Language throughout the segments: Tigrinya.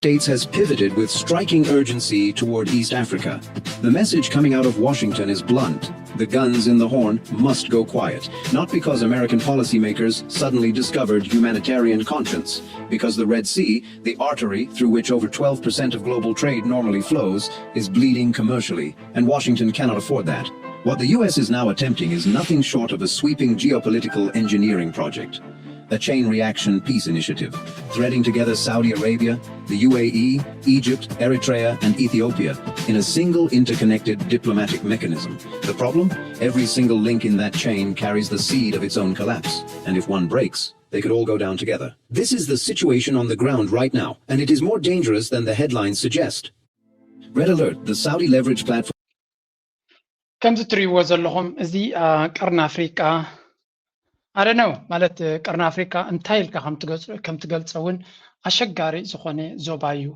States has pivoted with striking urgency toward East Africa. The message coming out of Washington is blunt. The guns in the horn must go quiet, not because American policymakers suddenly discovered humanitarian conscience, because the Red Sea, the artery through which over twelve percent of global trade normally flows, is bleeding commercially, and Washington cannot afford that. What the U S is now attempting is nothing short of a sweeping geopolitical engineering project, a chain reaction peace initiative, threading together Saudi Arabia, the U A E, Egypt, Eritrea, and Ethiopia in a single interconnected diplomatic mechanism. The problem? Every single link in that chain carries the seed of its own collapse, and if one breaks, they could all go down together. This is the situation on the ground right now, and it is more dangerous than the headlines suggest. Red alert, the Saudi leverage platform. ከምዚ ትርእይዎ ዘለኹም እዚ ቀርኒ ኣፍሪቃ ኣደነው ማለት ቀርኒ ኣፍሪቃ እንታይ ኢልካ ከም ትገልጾ እውን ኣሸጋሪ ዝኾነ ዞባ እዩ።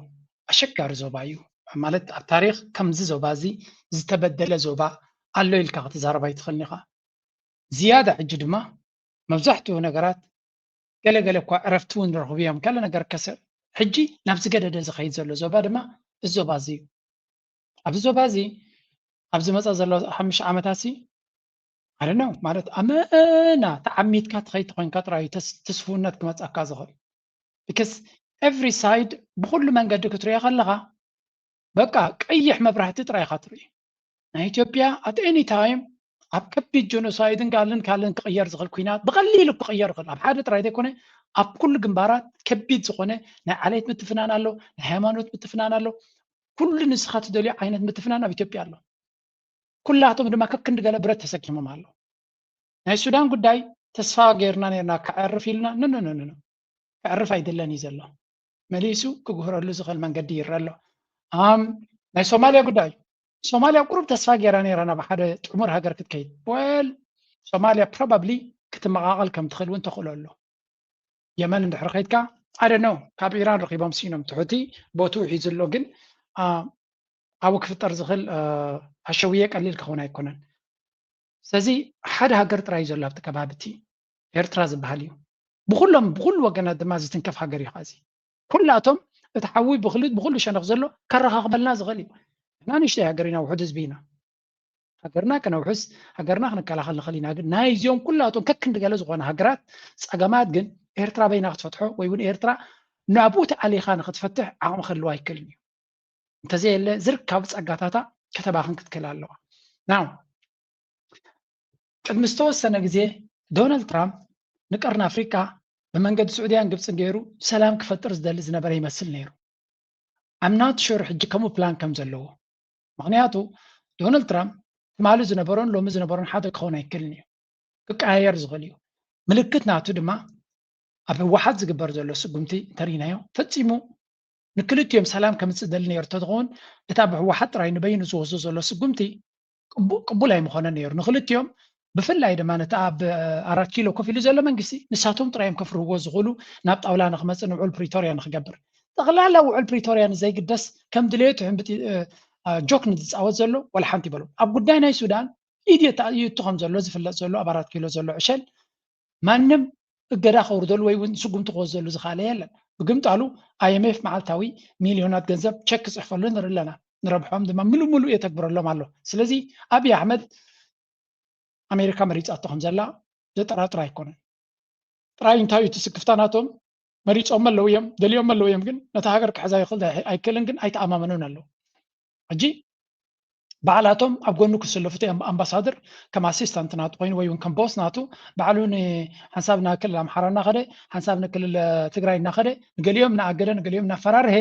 ኣሸጋሪ ዞባ እዩ ማለት ኣብ ታሪኽ ከምዚ ዞባ እዚ ዝተበደለ ዞባ ኣሎ ኢልካ ክትዛረብ ኣይትኽእልን ኢኻ። ዝያዳ ሕጂ ድማ መብዛሕትኡ ነገራት ገለ ገለ እኳ ዕረፍቲ እውን ረኽቡ እዮም። ገለ ነገር ከስዕ ሕጂ ናብ ዝገደደ ዝኸይድ ዘሎ ዞባ ድማ እዚ ዞባ እዚ እዩ። ኣብዚ ዞባ እዚ ኣብ ዝመፀ ዘሎ ሓሙሽተ ዓመታት ሲ ኣደነው ማለት ኣመና ተዓሚትካ ትኸይድ ተኮይንካ ጥራይ እዩ ተስፍውነት ክመፀካ ዝኽእል። Because every side ብኩሉ መንገዲ ክትሪኦ ከለኻ በቃ ቀይሕ መብራህቲ ጥራይ ኢኻ ትርኢ። ናይ ኢትዮጵያ at any time ኣብ ከቢድ ጀኖሳይድን ጋልን ካልን ክቕየር ዝኽእል ኩናት ብቐሊሉ ክቕየር ይኽእል ኣብ ሓደ ጥራይ ዘይኮነ ኣብ ኩሉ ግንባራት ከቢድ ዝኾነ ናይ ዓሌት ምትፍናን ኣሎ፣ ናይ ሃይማኖት ምትፍናን ኣሎ። ኩሉ ንስኻ ትደልዮ ዓይነት ምትፍናን ኣብ ኢትዮጵያ ኣሎ። ኩላቶም ድማ ከክንዲ ገለ ብረት ተሰኪሞም ኣሎ። ናይ ሱዳን ጉዳይ ተስፋ ገይርና ነርና ክዕርፍ ኢልና ንንንንኑ ክዕርፍ ኣይደለን እዩ ዘሎ። መሊሱ ክግህረሉ ዝኽእል መንገዲ ይረ ኣሎ። ኣም ናይ ሶማሊያ ጉዳይ ሶማሊያ ቁሩብ ተስፋ ገይራ ነይራ ናብ ሓደ ጥሙር ሃገር ክትከይድ ወል ሶማሊያ probably ክትመቓቐል ከም ትኽእል እውን ተኽእሎ ኣሎ። የመን እንድሕር ከይድካ ኣደ ነው ካብ ኢራን ረኺቦም ሲኖም ትሑቲ ቦትኡ ሒዙ ኣሎ ግን ኣብኡ ክፍጠር ዝኽእል ኣሸውየ ቀሊል ክኸውን ኣይኮነን። ስለዚ ሓደ ሃገር ጥራይ እዩ ዘሎ ኣብቲ ከባቢ እቲ ኤርትራ ዝበሃል እዩ። ብኩሎም ብኩሉ ወገናት ድማ ዝትንከፍ ሃገር እዩ። ኸዚ ኩላቶም እቲ ሓዊ ብክልት ብኩሉ ሸነኽ ዘሎ ከረኻኽበልና ዝኽእል እዩ። እና ንእሽተይ ሃገር ኢና፣ ውሑድ ህዝቢ ኢና። ሃገርና ከነውሕስ ሃገርና ክንከላኸል ንኽእል ኢና። ግን ናይዚኦም ኩላቶም ከክንዲ ገለ ዝኾነ ሃገራት ጸገማት ግን ኤርትራ በይና ክትፈትሖ ወይ እውን ኤርትራ ናብኡ ተኣሊኻ ንክትፈትሕ ዓቕሚ ክህልዋ ኣይክእልን እዩ። እንተዘየለ ዝርካቡ ጸጋታታ ከተባኽን ክትክእል ኣለዋ። ናው ቅድሚ ዝተወሰነ ግዜ ዶናልድ ትራምፕ ንቀርኒ ኣፍሪቃ ብመንገዲ ስዑድያን ግብፅን ገይሩ ሰላም ክፈጥር ዝደሊ ዝነበረ ይመስል ነይሩ። ኣምናት ሹር ሕጂ ከምኡ ፕላን ከም ዘለዎ ምክንያቱ ዶናልድ ትራምፕ ትማሊ ዝነበሮን ሎሚ ዝነበሮን ሓደ ክኸውን ኣይክእልን እዩ። ክቀያየር ዝኽእል እዩ። ምልክት ናቱ ድማ ኣብ ህወሓት ዝግበር ዘሎ ስጉምቲ እንተርኢናዮ ፈፂሙ ንክልቲኦም ሰላም ከምፅእ ደሊ ነይሩ እንተዝኸውን እታ ብህወሓት ጥራይ ንበይኑ ዝወስዶ ዘሎ ስጉምቲ ቅቡል ኣይምኾነን ነይሩ። ንክልቲኦም ብፍላይ ድማ ነቲ ኣብ ኣራት ኪሎ ኮፍ ኢሉ ዘሎ መንግስቲ ንሳቶም ጥራዮም ከፍርህዎ ዝኽእሉ ናብ ጣውላ ንክመፅእ ንውዕል ፕሪቶርያ ንክገብር ጠቕላላ ውዕል ፕሪቶርያ ንዘይግደስ ከም ድሌቱ ሕንብጥ ጆክ ንዝፃወት ዘሎ ወላ ሓንቲ ይበሉ ኣብ ጉዳይ ናይ ሱዳን ኢድ የታእዩ እቲ ከም ዘሎ ዝፍለጥ ዘሎ ኣብ ኣራት ኪሎ ዘሎ ዕሸል ማንም እገዳ ከውርደሉ ወይ እውን ስጉምቲ ክወስደሉ ዝኽኣለ የለን። ብግምጣሉ ኣይኤምኤፍ መዓልታዊ ሚልዮናት ገንዘብ ቸክ ክፅሕፈሉ ንርኢ ኣለና። ንረብሖም ድማ ምሉእ ምሉእ የተግብረሎም ኣሎ። ስለዚ ኣብይ ኣሕመድ ኣሜሪካ መሪፃቶ ከም ዘላ ዘጠራጥር ኣይኮነን። ጥራይ እንታይ እዩ እቲ ስክፍታ ናቶም መሪፆም ኣለዉ እዮም ደልዮም ኣለዉ እዮም ግን ነታ ሃገር ክሕዛ ይኽእል ኣይክእልን ግን ኣይተኣማመኑን ኣለዉ። ሕጂ ባዕላቶም ኣብ ጎኑ ክስለፉ እቲ ኣምባሳደር ከም ኣሲስታንት ናቱ ኮይኑ ወይ እውን ከም ቦስ ናቱ ባዕሉ ንሓንሳብ ንክልል ኣምሓራ እናኸደ ሓንሳብ ንክልል ትግራይ እናኸደ ንገሊኦም እናኣገደ ንገሊኦም እናፈራርሀ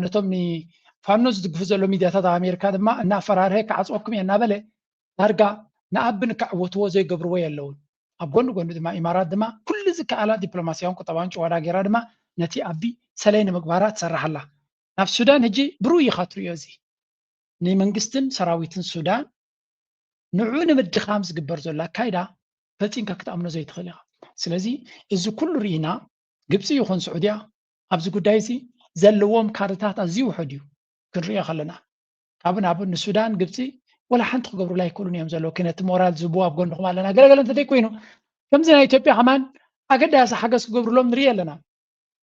ነቶም ንፋኖ ዝድግፉ ዘሎ ሚድያታት ኣብ ኣሜሪካ ድማ እናፈራርሀ ክዓፅወኩም እየ እናበለ ዳርጋ ንኣቢ ንክዕወትዎ ዘይገብርዎ የለውን። ኣብ ጎኒ ጎኒ ድማ ኢማራት ድማ ኩሉ ዝከኣላ ዲፕሎማስያውን ቁጠባውን ጭዋዳ ገይራ ድማ ነቲ ኣቢ ሰለይ ንምግባራ ትሰርሕ ኣላ። ናብ ሱዳን ሕጂ ብሩህ ኢኻ ትርእዮ እዚ ንመንግስትን ሰራዊትን ሱዳን ንዑ ንምድኻም ዝግበር ዘሎ ኣካይዳ ፈፂምካ ክትኣምኖ ዘይትኽእል ኢኻ። ስለዚ እዚ ኩሉ ርኢና ግብፂ ይኹን ስዑድያ ኣብዚ ጉዳይ እዚ ዘለዎም ካርድታት ኣዝዩ ውሑድ እዩ ክንሪኦ ከለና ካብ ናብ ንሱዳን ግብፂ ወላ ሓንቲ ክገብሩላ ኣይክእሉን እዮም ዘለዉ ነቲ ሞራል ዝህብዎ ኣብ ጎንኹም ኣለና ገለገለ እንተዘይኮይኑ ከምዚ ናይ ኢትዮጵያ ከማን ኣገዳሲ ሓገዝ ክገብሩሎም ንርኢ ኣለና።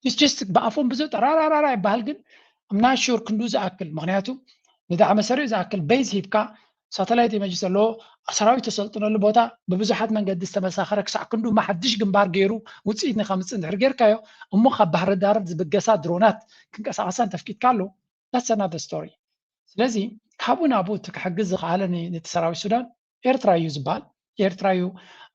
It's just ብኣፎም ብዙ ጠራራራራ ይበሃል፣ ግን I'm not sure ክንዱ ዝኣክል። ምክንያቱ ንዳዕመ ሰሪዕ ዝኣክል ቤዝ ሂብካ ሳተላይት ኢመጅ ዘለዎ ሰራዊት ተሰልጥነሉ ቦታ ብብዙሓት መንገዲ ዝተመሳኸረ ክሳዕ ክንዱ እማ ሓድሽ ግንባር ገይሩ ውፅኢት ንከምፅእ እንድሕር ጌርካዮ እሞ ካብ ባህሪ ዳር ዝብገሳ ድሮናት ክንቀሳቐሳ እንተፍቂድካ ኣሎ that's another story። ስለዚ ካብኡ ናብኡ እቲ ክሕግዝ ዝኸኣለ ን- ነቲ ሰራዊት ሱዳን ኤርትራ እዩ ዝበሃል። ኤርትራ እዩ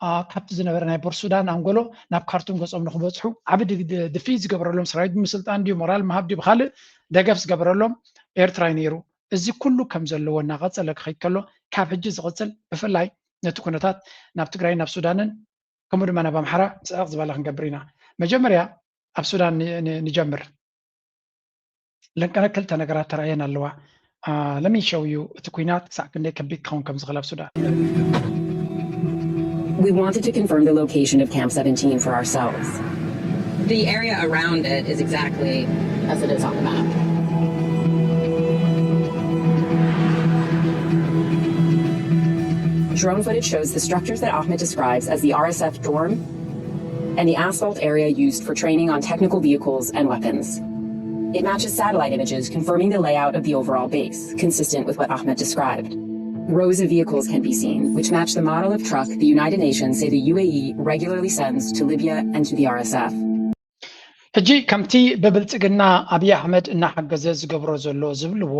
አ፣ ካብቲ ዝነበረ ናይ ቦር ሱዳን ኣንጎሎ ናብ ካርቱም ገጾም ንክበፅሑ ዓቢ ድ- ድ- ድፊት ዝገበረሎም ሰራዊት ብምስልጣን ድዩ ሞራል ምሃብ ድዩ ብካልእ ደገፍ ዝገበረሎም ኤርትራ እዩ ነይሩ። እዚ ኩሉ ከም ዘለዎ እናቐጸለ ክኸይድ ከሎ ካብ ሕጂ ዝቕጽል ብፍላይ ነቲ ኩነታት ናብ ትግራይ ናብ ሱዳንን ከምኡ ድማ ናብ ኣምሓራ ስዕቕ ዝበለ ክንገብር ኢና። መጀመርያ ኣብ ሱዳን ን- ን- ንጀምር። ለንቀነ ክልተ ነገራት ተራእየን ኣለዋ። ለሚሸውዩ እቲ ኩናት ክሳዕ ክንደይ ከቢድ ክኸውን ከም ዝኽእል ኣብ ሱዳን። We wanted to confirm the location of Camp seventeen for ourselves. The area around it is exactly as it is on the map. Drone footage shows the structures that Ahmed describes as the R S F dorm and the asphalt area used for training on technical vehicles and weapons. It matches satellite images confirming the layout of the overall base, consistent with what Ahmed described. Rows of vehicles can be seen, which match the model of truck the United Nations say the U A E regularly sends to Libya and to the R S F. ሕጂ ከምቲ ብብልጽግና ኣብይ ኣሕመድ እናሓገዘ ዝገብሮ ዘሎ ዝብልዎ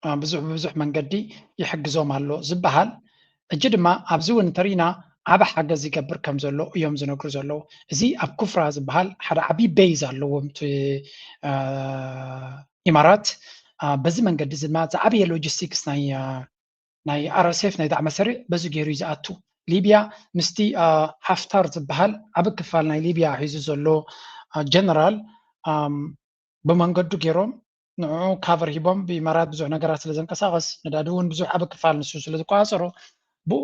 አ፣ ብዙሕ ብብዙሕ መንገዲ ይሕግዞም ኣሎ ዝበሃል፣ ሕጂ ድማ ኣብዚ እውን እንተሪኢና ዓቢ ሓገዝ ይገብር ከም ዘሎ እዮም ዝነግሩ ዘለዉ። እዚ ኣብ ኩፍራ ዝበሃል ሓደ ዓቢ ቤዝ ኣለዎም እቲ አ፣ ኢማራት። አ፣ በዚ መንገዲ እዚ ድማ ዝዓበየ ሎጂስቲክስ ናይ አ፣ ናይ R S F ናይ ዳዕመ ሰሪዕ በዚ ገይሩ እዩ ዝኣቱ። ሊብያ ምስቲ አ፣ ሓፍታር ዝበሃል ዓቢ ክፋል ናይ ሊብያ ሒዙ ዘሎ አ፣ ጀነራል ኣም፣ ብመንገዱ ገይሮም ንዕኡ ካቨር ሂቦም ብኢማራት ብዙሕ ነገራት ስለ ዘንቀሳቐስ ነዳዲ እውን ብዙሕ ዓቢ ክፋል ንሱ ስለ ዝቆፃፀሮ ብኡ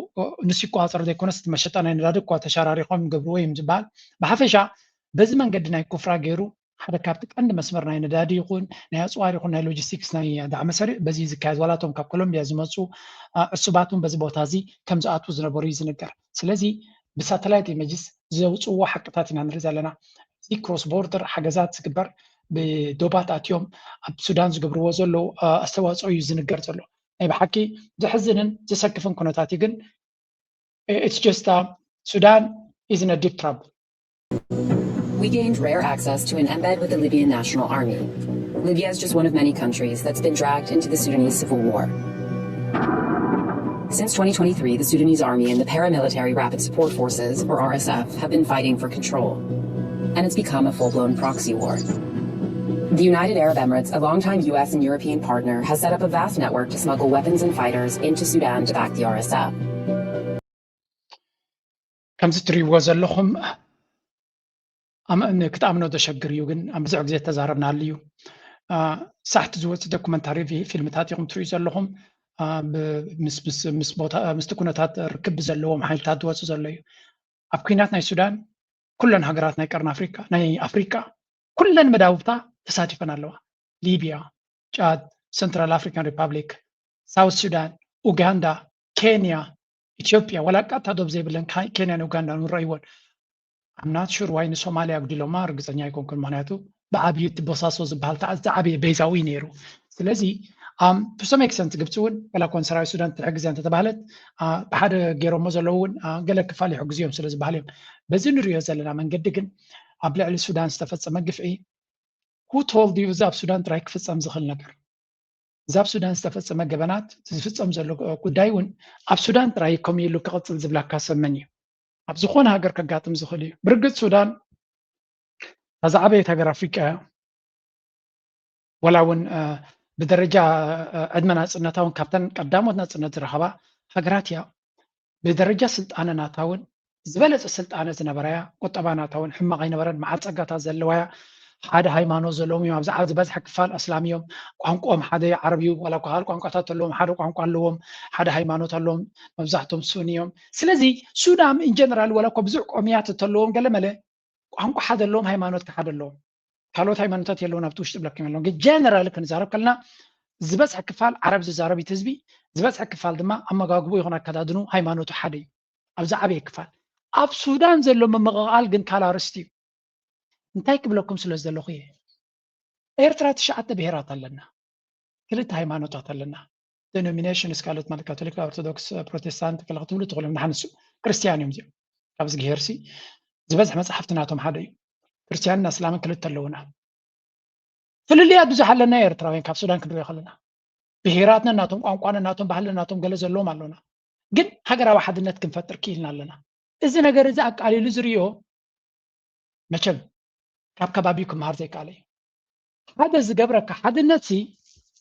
ንሱ ይቆፃፀሮ ዘይኮነስ እቲ መሸጣ ናይ ነዳዲ እኳ ተሸራሪኾም ይገብርዎ እዮም ዝበሃል። ብሓፈሻ በዚ መንገዲ ናይ ኩፍራ ገይሩ ሓደ ካብቲ ቀንዲ መስመር ናይ ነዳዲ ይኹን ናይ ኣፅዋር ይኹን ናይ ሎጂስቲክስ ናይ ዳዕመ ሰሪዕ በዚ ዝካየድ ዋላቶም ካብ ኮሎምቢያ ዝመፁ አ፣ ዕሱባት እውን በዚ ቦታ እዚ ከም ዝኣትዉ ዝነበሩ እዩ ዝንገር። ስለዚ ብሳተላይት ኢመጅስ ዘውፅዎ ሓቅታት ኢና ንርኢ ዘለና። እዚ ክሮስ ቦርደር ሓገዛት ዝግበር ብዶባት ኣትዮም ኣብ ሱዳን ዝገብርዎ ዘለዉ አ፣ ኣስተዋፅኦ እዩ ዝንገር ዘሎ። ናይ ብሓቂ ዘሕዝንን ዘሰክፍን ኩነታት እዩ፣ ግን it's just uh, Sudan is in a deep trouble. We gained rare access to an embed with the Libyan National Army. Libya is just one of many countries that's been dragged into the Sudanese civil war. Since twenty twenty-three, the Sudanese army and the paramilitary Rapid Support Forces, or R S F, have been fighting for control. And it's become a full blown proxy war. The United Arab Emirates, a longtime U S and European partner, has set up a vast network to smuggle weapons and fighters into Sudan to back the R S F. ከምዚ ትሪእዎ ዘለኹም ኣም- ን- ክትኣምኖ ዘሸግር እዩ፣ ግን ኣብ ብዙሕ ግዜ ተዛረብናሉ እዩ። አ፣ ሳሕቲ ዝወፅእ ዶኩመንታሪ ፊ- ፊልምታት ኢኹም ትሪኡ ዘለኹም። አ፣ ብ- ምስ- ምስ- ምስ ቦታ ምስቲ ኩነታት ርክብ ዘለዎም ሓይልታት ዝወፅእ ዘሎ እዩ። ኣብ ኩናት ናይ ሱዳን ኩለን ሃገራት ናይ ቀርኒ ኣፍሪካ ናይ ኣፍሪካ ኩለን መዳውብታ ተሳቲፈን ኣለዋ። ሊብያ፣ ጫድ፣ ሰንትራል ኣፍሪካን ሪፓብሊክ፣ ሳውት ሱዳን፣ ኡጋንዳ፣ ኬንያ፣ ኢትዮጵያ፣ ዋላ ቃታ ዶብ ዘይብለን ካ- ኬንያን ኡጋንዳን እውን ረእይዎን። I'm not sure why ንሶማልያ ኣጉዲሎማ ርግፀኛ ኣይኮንኩን፣ ምክንያቱ ብዓብዩ እቲ ቦሳሶ ዝበሃል ተዓ- ዝዓበየ ቤዛዊ ነይሩ። ስለዚ um, to some extent ግብፂ እውን ዋላ ኮን ሰራዊት ሱዳን ትሕግዘ እንተተባህለት አ፣ ብሓደ ገይሮሞ ዘለዉ እውን አ፣ ገለ ክፋል ይሕግዙ እዮም ስለ ዝበሃል እዮም። በዚ ንሪኦ ዘለና መንገዲ ግን ኣብ ልዕሊ ሱዳን ዝተፈፀመ ግፍዒ who told you እዚ ኣብ ሱዳን ጥራይ ክፍፀም ዝኽእል ነገር? እዚ ኣብ ሱዳን ዝተፈጸመ ገበናት ዝፍጸም ዘሎ ጉዳይ እውን ኣብ ሱዳን ጥራይ ከምኡ ኢሉ ክቕጽል ዝብላካ ሰብ መን እዩ? ኣብ ዝኾነ ሃገር ከጋጥም ዝኽእል እዩ። ብርግጽ ሱዳን እታ ዝዓበየት ሃገር ኣፍሪቃ እያ። ወላ እውን እ፣ ብደረጃ እ፣ ዕድመ ናጽነታ እውን ካብተን ቀዳሞት ናጽነት ዝረኸባ ሃገራት እያ። ብደረጃ ስልጣነ ናታ እውን ዝበለጸ ስልጣነ ዝነበራ እያ። ቁጠባ ናታ እውን ሕማቕ ኣይነበረን። መዓት ጸጋታት ዘለዋ እያ። ሓደ ሃይማኖት ዘለዎም እዮም። ኣብዚ ዝበዝሐ ክፋል ኣስላም እዮም። ቋንቋኦም ሓደ ዓረብ እዩ። ዋላ እኳ ካልእ ቋንቋታት ኣለዎም፣ ሓደ ቋንቋ ኣለዎም፣ ሓደ ሃይማኖት ኣለዎም። መብዛሕቶም ሱኒ እዮም። ስለዚ ሱዳን ኢንጀነራል ዋላ እኳ ብዙሕ ቆምያት እተለዎም ገለመለ ቋንቋ ሓደ ኣለዎም፣ ሃይማኖት ሓደ ኣለዎም። ካልኦት ሃይማኖታት የለውን ኣብቲ ውሽጢ ብለኩም ኣለዎም። ግን ጀነራል ክንዛረብ ከለና ዝበዝሐ ክፋል ዓረብ ዝዛረብ እቲ ህዝቢ፣ ዝበዝሐ ክፋል ድማ ኣመጋግቡ ይኹን ኣከዳድኑ ሃይማኖቱ ሓደ እዩ። ኣብ ዝዓበየ ክፋል ኣብ ሱዳን ዘሎ ምምቕቓል ግን ካልእ ኣርእስቲ እዩ። እንታይ ክብለኩም ስለ ዝደለኹ እየ። ኤርትራ ትሽዓተ ብሄራት ኣለና፣ ክልተ ሃይማኖታት ኣለና። ዴኖሚኔሽንስ ካልኦት ማለት ካቶሊክ፣ ኦርቶዶክስ፣ ፕሮቴስታንት ገለ ክትብሉ ትኽእሉ እዮም። ንሓንሱ ክርስትያን እዮም እዚኦም። ካብ እግዚኣብሄርሲ ዝበዝሕ መጽሓፍቲ ናቶም ሓደ እዩ። ክርስትያንን ኣስላምን ክልተ ኣለውና። ፍልልያት ብዙሕ ኣለና ኤርትራውያን ካብ ሱዳን ክንሪኦ ከለና። ብሄራትና ናቶም፣ ቋንቋና ናቶም፣ ባህልና ናቶም ገለ ዘለዎም ኣለውና። ግን ሃገራዊ ሓድነት ክንፈጥር ክኢልና ኣለና። እዚ ነገር እዚ ኣቃሊሉ ዝርእዮ መቸም ካብ ከባቢኡ ክመሃር ዘይከኣለ እዩ። ሓደ ዝገብረካ ሓድነት ሲ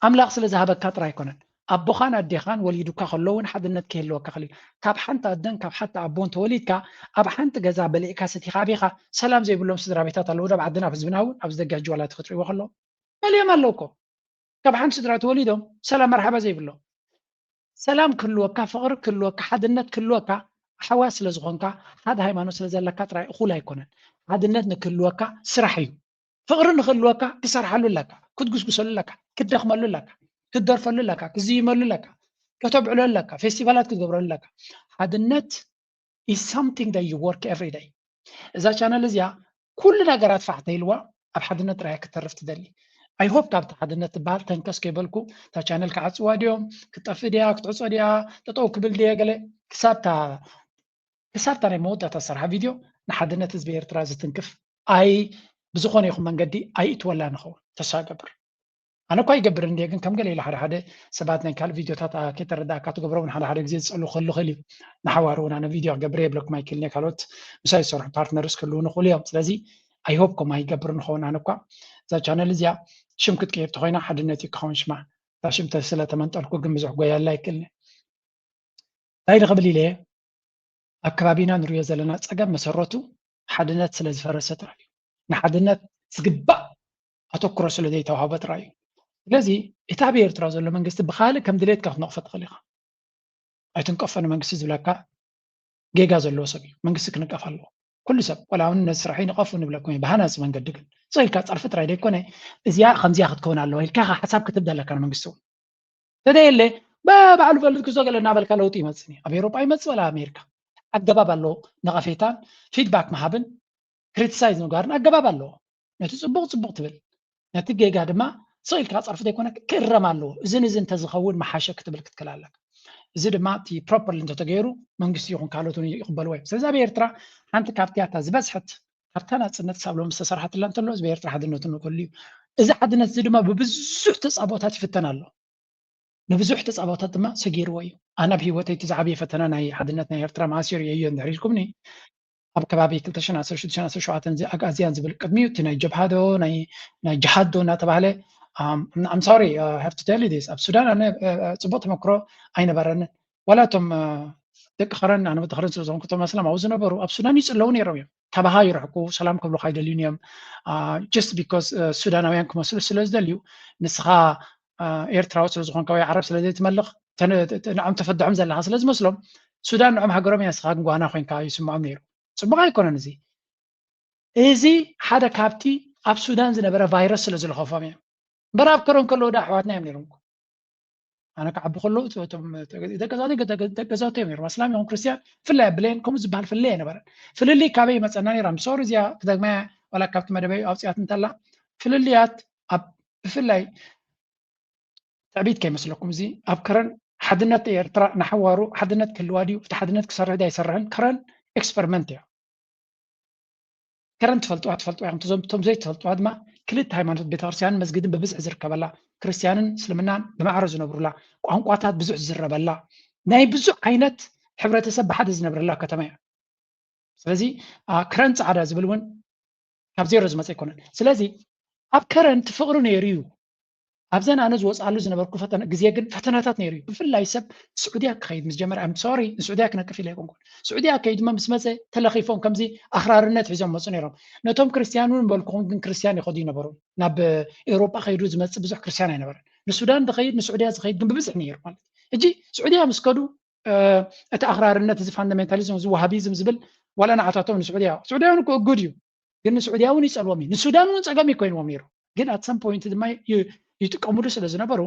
ኣምላኽ ስለ ዝሃበካ ጥራይ ኣይኮነን። ኣቦኻን ኣዴኻን ወሊዱካ ከሎ እውን ሓድነት ክህልወካ ክእል። ካብ ሓንቲ ኣደን ካብ ሓንቲ ኣቦን ተወሊድካ ኣብ ሓንቲ ገዛ በሊዕካ ሰቲኻ ኣቢኻ ሰላም ዘይብሎም ስድራ ቤታት ኣለዉ። ኣብ ዓድና ኣብ ህዝብና እውን ኣብዚ ደጋጅ ዋላ ትኽትሪዎ ከሎ መሊኦም ኣለዉ እኮ። ካብ ሓንቲ ስድራ ተወሊዶም ሰላም መርሓባ ዘይብሎም። ሰላም ክህልወካ፣ ፍቕሪ ክህልወካ፣ ሓድነት ክህልወካ፣ ኣሕዋት ስለ ዝኾንካ፣ ሓደ ሃይማኖት ስለ ዘለካ ጥራይ እኹል ኣይኮነን። ሓድነት ንክህልወካ ስራሕ እዩ። ፍቕሪ ንክህልወካ ክሰርሓሉ ኣለካ፣ ክትጉስጉሰሉ ኣለካ፣ ክትደኽመሉ ኣለካ፣ ክትደርፈሉ ኣለካ፣ ክትዝይመሉ ኣለካ፣ ከተብዕሎ ኣለካ፣ ፌስቲቫላት ክትገብረሉ ኣለካ። ሓድነት is something that you work every day። እዛ ቻነል እዚኣ ኩሉ ነገራት ፋሕ ተይልዋ ኣብ ሓድነት ጥራይ ክትተርፍ ትደሊ። I hope ካብቲ ሓድነት ትበሃል ተንከስ ከይበልኩ እታ ቻነል ክዓጽዋ ድዮም፣ ክትጠፍእ ድያ፣ ክትዕጾ ድያ፣ ጠጠው ክብል ድየ ገለ ክሳብታ ክሳብታ ናይ መወዳእታ ዝሰርሓ ቪድዮ ንሓድነት ህዝቢ ኤርትራ ዝትንክፍ ኣይ ብዝኾነ ይኹን መንገዲ ኣይእትወላ ንኸውን ተስፋ እገብር። ኣነ እኳ ይገብር እንድየ፣ ግን ከም ገለ ኢሉ ሓደ ሓደ ሰባት ናይ ካልእ ቪድዮታት፣ ኣ፣ ከይተረዳእካ ትገብሮ እውን ሓደ ሓደ ግዜ ዝጸሉ ክህሉ ይኽእል እዩ። ንሓዋሩ እውን ኣነ ቪድዮ ክገብር የብለኩም ኣይክእልን እየ። ካልኦት ምሳይ ዝሰርሑ ፓርትነርስ ክህልዉ ንኽእሉ እዮም። ስለዚ I hope ከምኡ ኣይገብር ንኸውን። ኣነ እኳ እዛ ቻነል እዚኣ ሽም ክትቅይር ተኾይና ሓድነት እዩ ክኸውን ሽማ። እታ ሽም ተ-፣ ስለ ተመንጠልኩ ግን ብዙሕ ጎያላ ኣይክእልን እየ። እንታይ ንኽብል ኢለ እየ? ኣብ ከባቢና ንሪኦ ዘለና ጸገም መሰረቱ ሓድነት ስለ ዝፈረሰ ጥራይ እዩ። ንሓድነት ዝግባእ ኣተኩሮ ስለ ዘይተዋህቦ ጥራይ እዩ። ስለዚ እቲ ኣብ ኤርትራ ዘሎ መንግስቲ ብኻልእ ከም ድሌትካ ክትነቕፎ ትኽእል ኢኻ። ኣይትንቀፎ ንመንግስቲ ዝብለካ ጌጋ ዘለዎ ሰብ እዩ። መንግስቲ ክንቀፍ ኣለዎ። ኩሉ ሰብ፣ ዋላ እውን ነዚ ስራሕ ይንቐፉ ንብለኩም እዩ፣ ብሃናጺ መንገዲ ግን። ስቕ ኢልካ ጸርፊ ጥራይ ዘይኮነ፣ እዚኣ ከምዚኣ ክትከውን ኣለዋ ኢልካ ኢኻ ሓሳብ ክትህብ ዘለካ ንመንግስቲ እውን። ተደየለ፣ ብ-፣ ባዕሉ ፈልጥ ክዞ ገለ እናበልካ ለውጢ ይመጽእ እዩ። ኣብ ኤውሮጳ ይመጽእ ዋላ ኣሜሪካ። ኣገባብ ኣለዎ። ነቐፌታን ፊድባክ ምሃብን ክሪቲሳይዝ ምግባርን ኣገባብ ኣለዎ። ነቲ ጽቡቕ ጽቡቕ ትብል፣ ነቲ ጌጋ ድማ ስቕ ኢልካ ጸርፊ ዘይኮነ ክእረም ኣለዎ። እዝን እዚ እንተዝኸውን ምሓሸ ክትብል ክትክእል ኣለካ። እዚ ድማ እቲ ፕሮፐርሊ እንተተገይሩ መንግስቲ ይኹን ካልኦት እውን ይቕበልዎ እዮም። ስለዚ ኣብ ኤርትራ ሓንቲ ካብቲ ኣታ ዝበዝሐት ካብታ ናጽነት ክሳብ ሎሚ ዝተሰርሓትላ እንተሎ ህዝቢ ኤርትራ ሓድነቱ ንክህሉ እዩ። እዚ ሓድነት እዚ ድማ ብብዙሕ ተጻብኦታት ይፍተን ኣሎ። ንብዙሕ ተጻብኦታት ድማ ሰጊርዎ እዩ። ኣነ ኣብ ህይወተይ እቲ ዝዓበየ ፈተና ናይ ሓድነት ናይ ኤርትራ መኣስ እዩ ርእየዮ እንድሕር ኢልኩምኒ፣ ኣብ ከባቢ ክልተ ሽሕን ዓሰርተ ሽዱሽተን ዓሰርተ ሸውዓተን እዚ ኣግኣዝያን ዝብል ቅድሚኡ እቲ ናይ ጀብሃ ዶ ናይ፣ ናይ ጅሃድ ዶ እናተባህለ፣ ኣም፣ I'm sorry, uh, I have to tell you this፣ ኣብ ሱዳን ኣነ፣ እ፣ እ፣ ጽቡቕ ተመክሮ ኣይነበረንን። ዋላ እቶም፣ እ፣ ደቂ ከረን፣ ኣነ ወዲ ከረን ስለ ዝኾንኩ እቶም ኣስላም ኣብኡ ዝነበሩ ኣብ ሱዳን ይጽለዉ ነይሮም እዮም። ካባኻ ይርሕቁ፣ ሰላም ክብሉኻ ኣይደልዩን እዮም። አ፣ just because፣ እ፣ ሱዳናውያን ክመስሉ ስለ ዝደልዩ ንስኻ፣ እ፣ ኤርትራዊ ስለ ዝኾንካ ወይ ዓረብ ስለ ዘይትመልኽ ተን-፣ ተ-፣ ተ-፣ ንዖም ተፈድሖም ዘለኻ ስለ ዝመስሎም ሱዳን ንዖም ሃገሮም እያ፣ ንስኻ ግን ጓና ኮይንካ ይስምዖም ነይሩ። ጽቡቕ ኣይኮነን እዚ። እዚ ሓደ ካብቲ ኣብ ሱዳን ዝነበረ ቫይረስ ስለ ዝለኸፎም እዮም። እምበር ኣብ ከረን ከለዉ ዶ ኣሕዋትና እዮም ነይሮም እኮ። ኣነ ክዓቢ ከለዉ እቶ-፣ እቶም ደቂ ገዛውተይ ገ-፣ ገ-፣ ደቂ ገዛውተይ እዮም ነይሮም። ኣስላም ይኹን ክርስትያን ፍላይ ብሌን ከምኡ ዝበሃል ፍልልይ ኣይነበረን። ፍልልይ ካበይ ይመጸና ነይሩ? I'm sorry እዚኣ ክደግማ እያ፣ ዋላ ካብቲ መደበይ ኣውጺኣት እንተላ ፍልልያት ኣብ ብፍላይ ትዕቢት ከይመስለኩም፣ እዚ ኣብ ከረን ሓድነት ኤርትራ ንሓዋሩ ሓድነት ክህልዋ ድዩ፣ እቲ ሓድነት ክሰርሕ ድዩ ኣይሰርሕን፣ ከረን ኤክስፐሪመንት እያ። ከረን ትፈልጥዋ፣ ትፈልጥዋ ኢኹም። እቶም፣ እቶም ዘይትፈልጥዋ ድማ ክልተ ሃይማኖት ቤተክርስትያንን መስጊድን ብብዝሒ ዝርከበላ፣ ክርስትያንን እስልምናን ብማዕረ ዝነብሩላ፣ ቋንቋታት ብዙሕ ዝዝረበላ፣ ናይ ብዙሕ ዓይነት ሕብረተሰብ ብሓደ ዝነብረላ ከተማ እያ። ስለዚ፣ ኣ፣ ከረን ጻዕዳ ዝብል እውን ካብ ዜሮ ዝመጸ ኣይኮነን። ስለዚ ኣብ ከረን እቲ ፍቕሪ ነይሩ እዩ። ኣብዘን ኣነ ዝወፅኣሉ ዝነበርኩ ፈተና፣ ግዜ ግን ፈተናታት ነይሩ እዩ። ብፍላይ ሰብ ስዑድያ ክኸይድ ምስ ጀመረ፣ I'm sorry፣ ንስዑድያ ክነቅፍ ኢለ ኣይኮንኩን። ስዑድያ ከይድ ድማ ምስ መፀ ተለኺፎም ከምዚ ኣኽራርነት ሒዞም መፁ ነይሮም። ነቶም ክርስትያን እውን በልኩኹም፣ ግን ክርስትያን ይኸዱ ይነበሩ። ናብ ኤውሮጳ ከይዱ ዝመፅእ ብዙሕ ክርስትያን ኣይነበረን። ንሱዳን ዝኸይድ፣ ንስዑድያ ዝኸይድ ግን ብብዝሒ ነይሩ ማለት እዩ። ሕጂ ስዑድያ ምስ ከዱ፣ እ፣ እቲ ኣኽራርነት እዚ ፋንዳሜንታሊዝም እዚ ዋሃቢዝም ዝብል ዋላ ንዓታቶም ንስዑድያ፣ ስዑድያውን እኮ እጉድ እዩ። ግን ንስዑድያ እውን ይጸልዎም እዩ፣ ንሱዳን እውን ጸገም እዩ ኮይንዎም ነይሩ። ግን at some point ድማ ይ-፣ ይጥቀሙሉ ስለ ዝነበሩ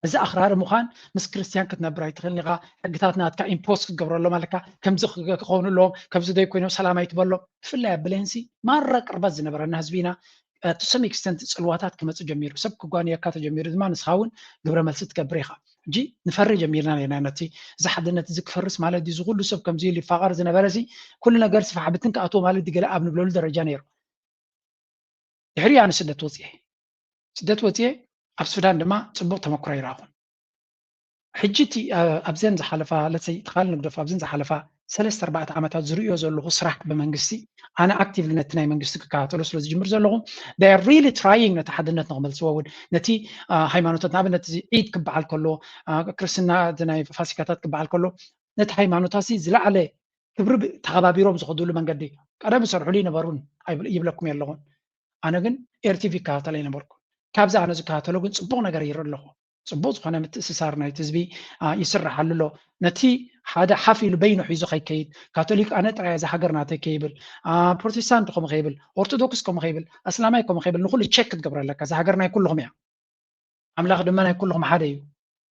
እዚ ኣኽራሪ ምዃን ምስ ክርስትያን ክትነብር ኣይትኽእልን ኢኻ። ሕግታት ናትካ ኢምፖስ ክትገብረሎም ኣለካ። ከምዚ ክኸውን ኣለዎም፣ ከምዚ ዘይኮይኖም ሰላም ኣይትበሎም። ብፍላይ ኣብ ብሌንሲ ማራ ቅርበት ዝነበረና ህዝቢ ኢና። To some extent ጽልዋታት ክመጽእ ጀሚሩ፣ ሰብ ክጓንየካ ተጀሚሩ ድማ ንስኻ እውን ግብረ መልሲ ትገብር ኢኻ። ሕጂ ንፈሪ ጀሚርና ነና ነቲ እዚ ሓድነት እዚ ክፈርስ ማለት ድዩ? እዚ ኩሉ ሰብ ከምዚ ኢሉ ይፋቐር ዝነበረ እዚ ኩሉ ነገር ስፋሕ ብትን ክኣትዎ ማለት ድዩ? ገለ ኣብ ንብለሉ ደረጃ ነይሩ። ድሕሪ ኣነ ስደት ወፅኤ ስደት ወፅኤ ኣብ ሱዳን ድማ ፅቡቅ ተመክሮ ይረኣኹን። ሕጂ እቲ ኣብዘን ዝሓለፋ ለሰይ ትኻል ንግደፍ ኣብዘን ዝሓለፋ ሰለስተ ኣርባዕተ ዓመታት ዝርእዮ ዘለኹ ስራሕ ብመንግስቲ ኣነ ኣክቲቭሊ ነቲ ናይ መንግስቲ ክከታተሎ ስለ ዝጅምር ዘለኹ ሪሊ ትራይንግ ነቲ ሓድነት ንክመልስዎ እውን ነቲ ሃይማኖታት ንኣብነት እዚ ዒድ ክበዓል ከሎ ክርስትና ናይ ፋሲካታት ክበዓል ከሎ ነቲ ሃይማኖታሲ ዝለዓለ ክብሪ ተኸባቢሮም ዝኸዱሉ መንገዲ ቀደም ዝሰርሑሉ ይነበሩን ይብለኩም የለኹን። ኣነ ግን ኤርቲቪ ይከታተለ ይነበርኩ። ካብዚ ኣነ ዝከታተሎ ግን ፅቡቕ ነገር ይርኢ ኣለኹ። ፅቡቕ ዝኾነ ምትእስሳር ናይቲ ህዝቢ ይስራሓሉ ኣሎ። ነቲ ሓደ ሓፍ ኢሉ በይኑ ሒዙ ከይከይድ ካቶሊክ ኣነ ጥራይ እዚ ሃገር ናተይ ከይብል፣ ፕሮቴስታንት ከምኡ ከይብል፣ ኦርቶዶክስ ከምኡ ከይብል፣ ኣስላማይ ከምኡ ከይብል ንኩሉ ቸክ ክትገብሮ ኣለካ። እዚ ሃገር ናይ ኩልኹም እያ። ኣምላኽ ድማ ናይ ኩልኹም ሓደ እዩ።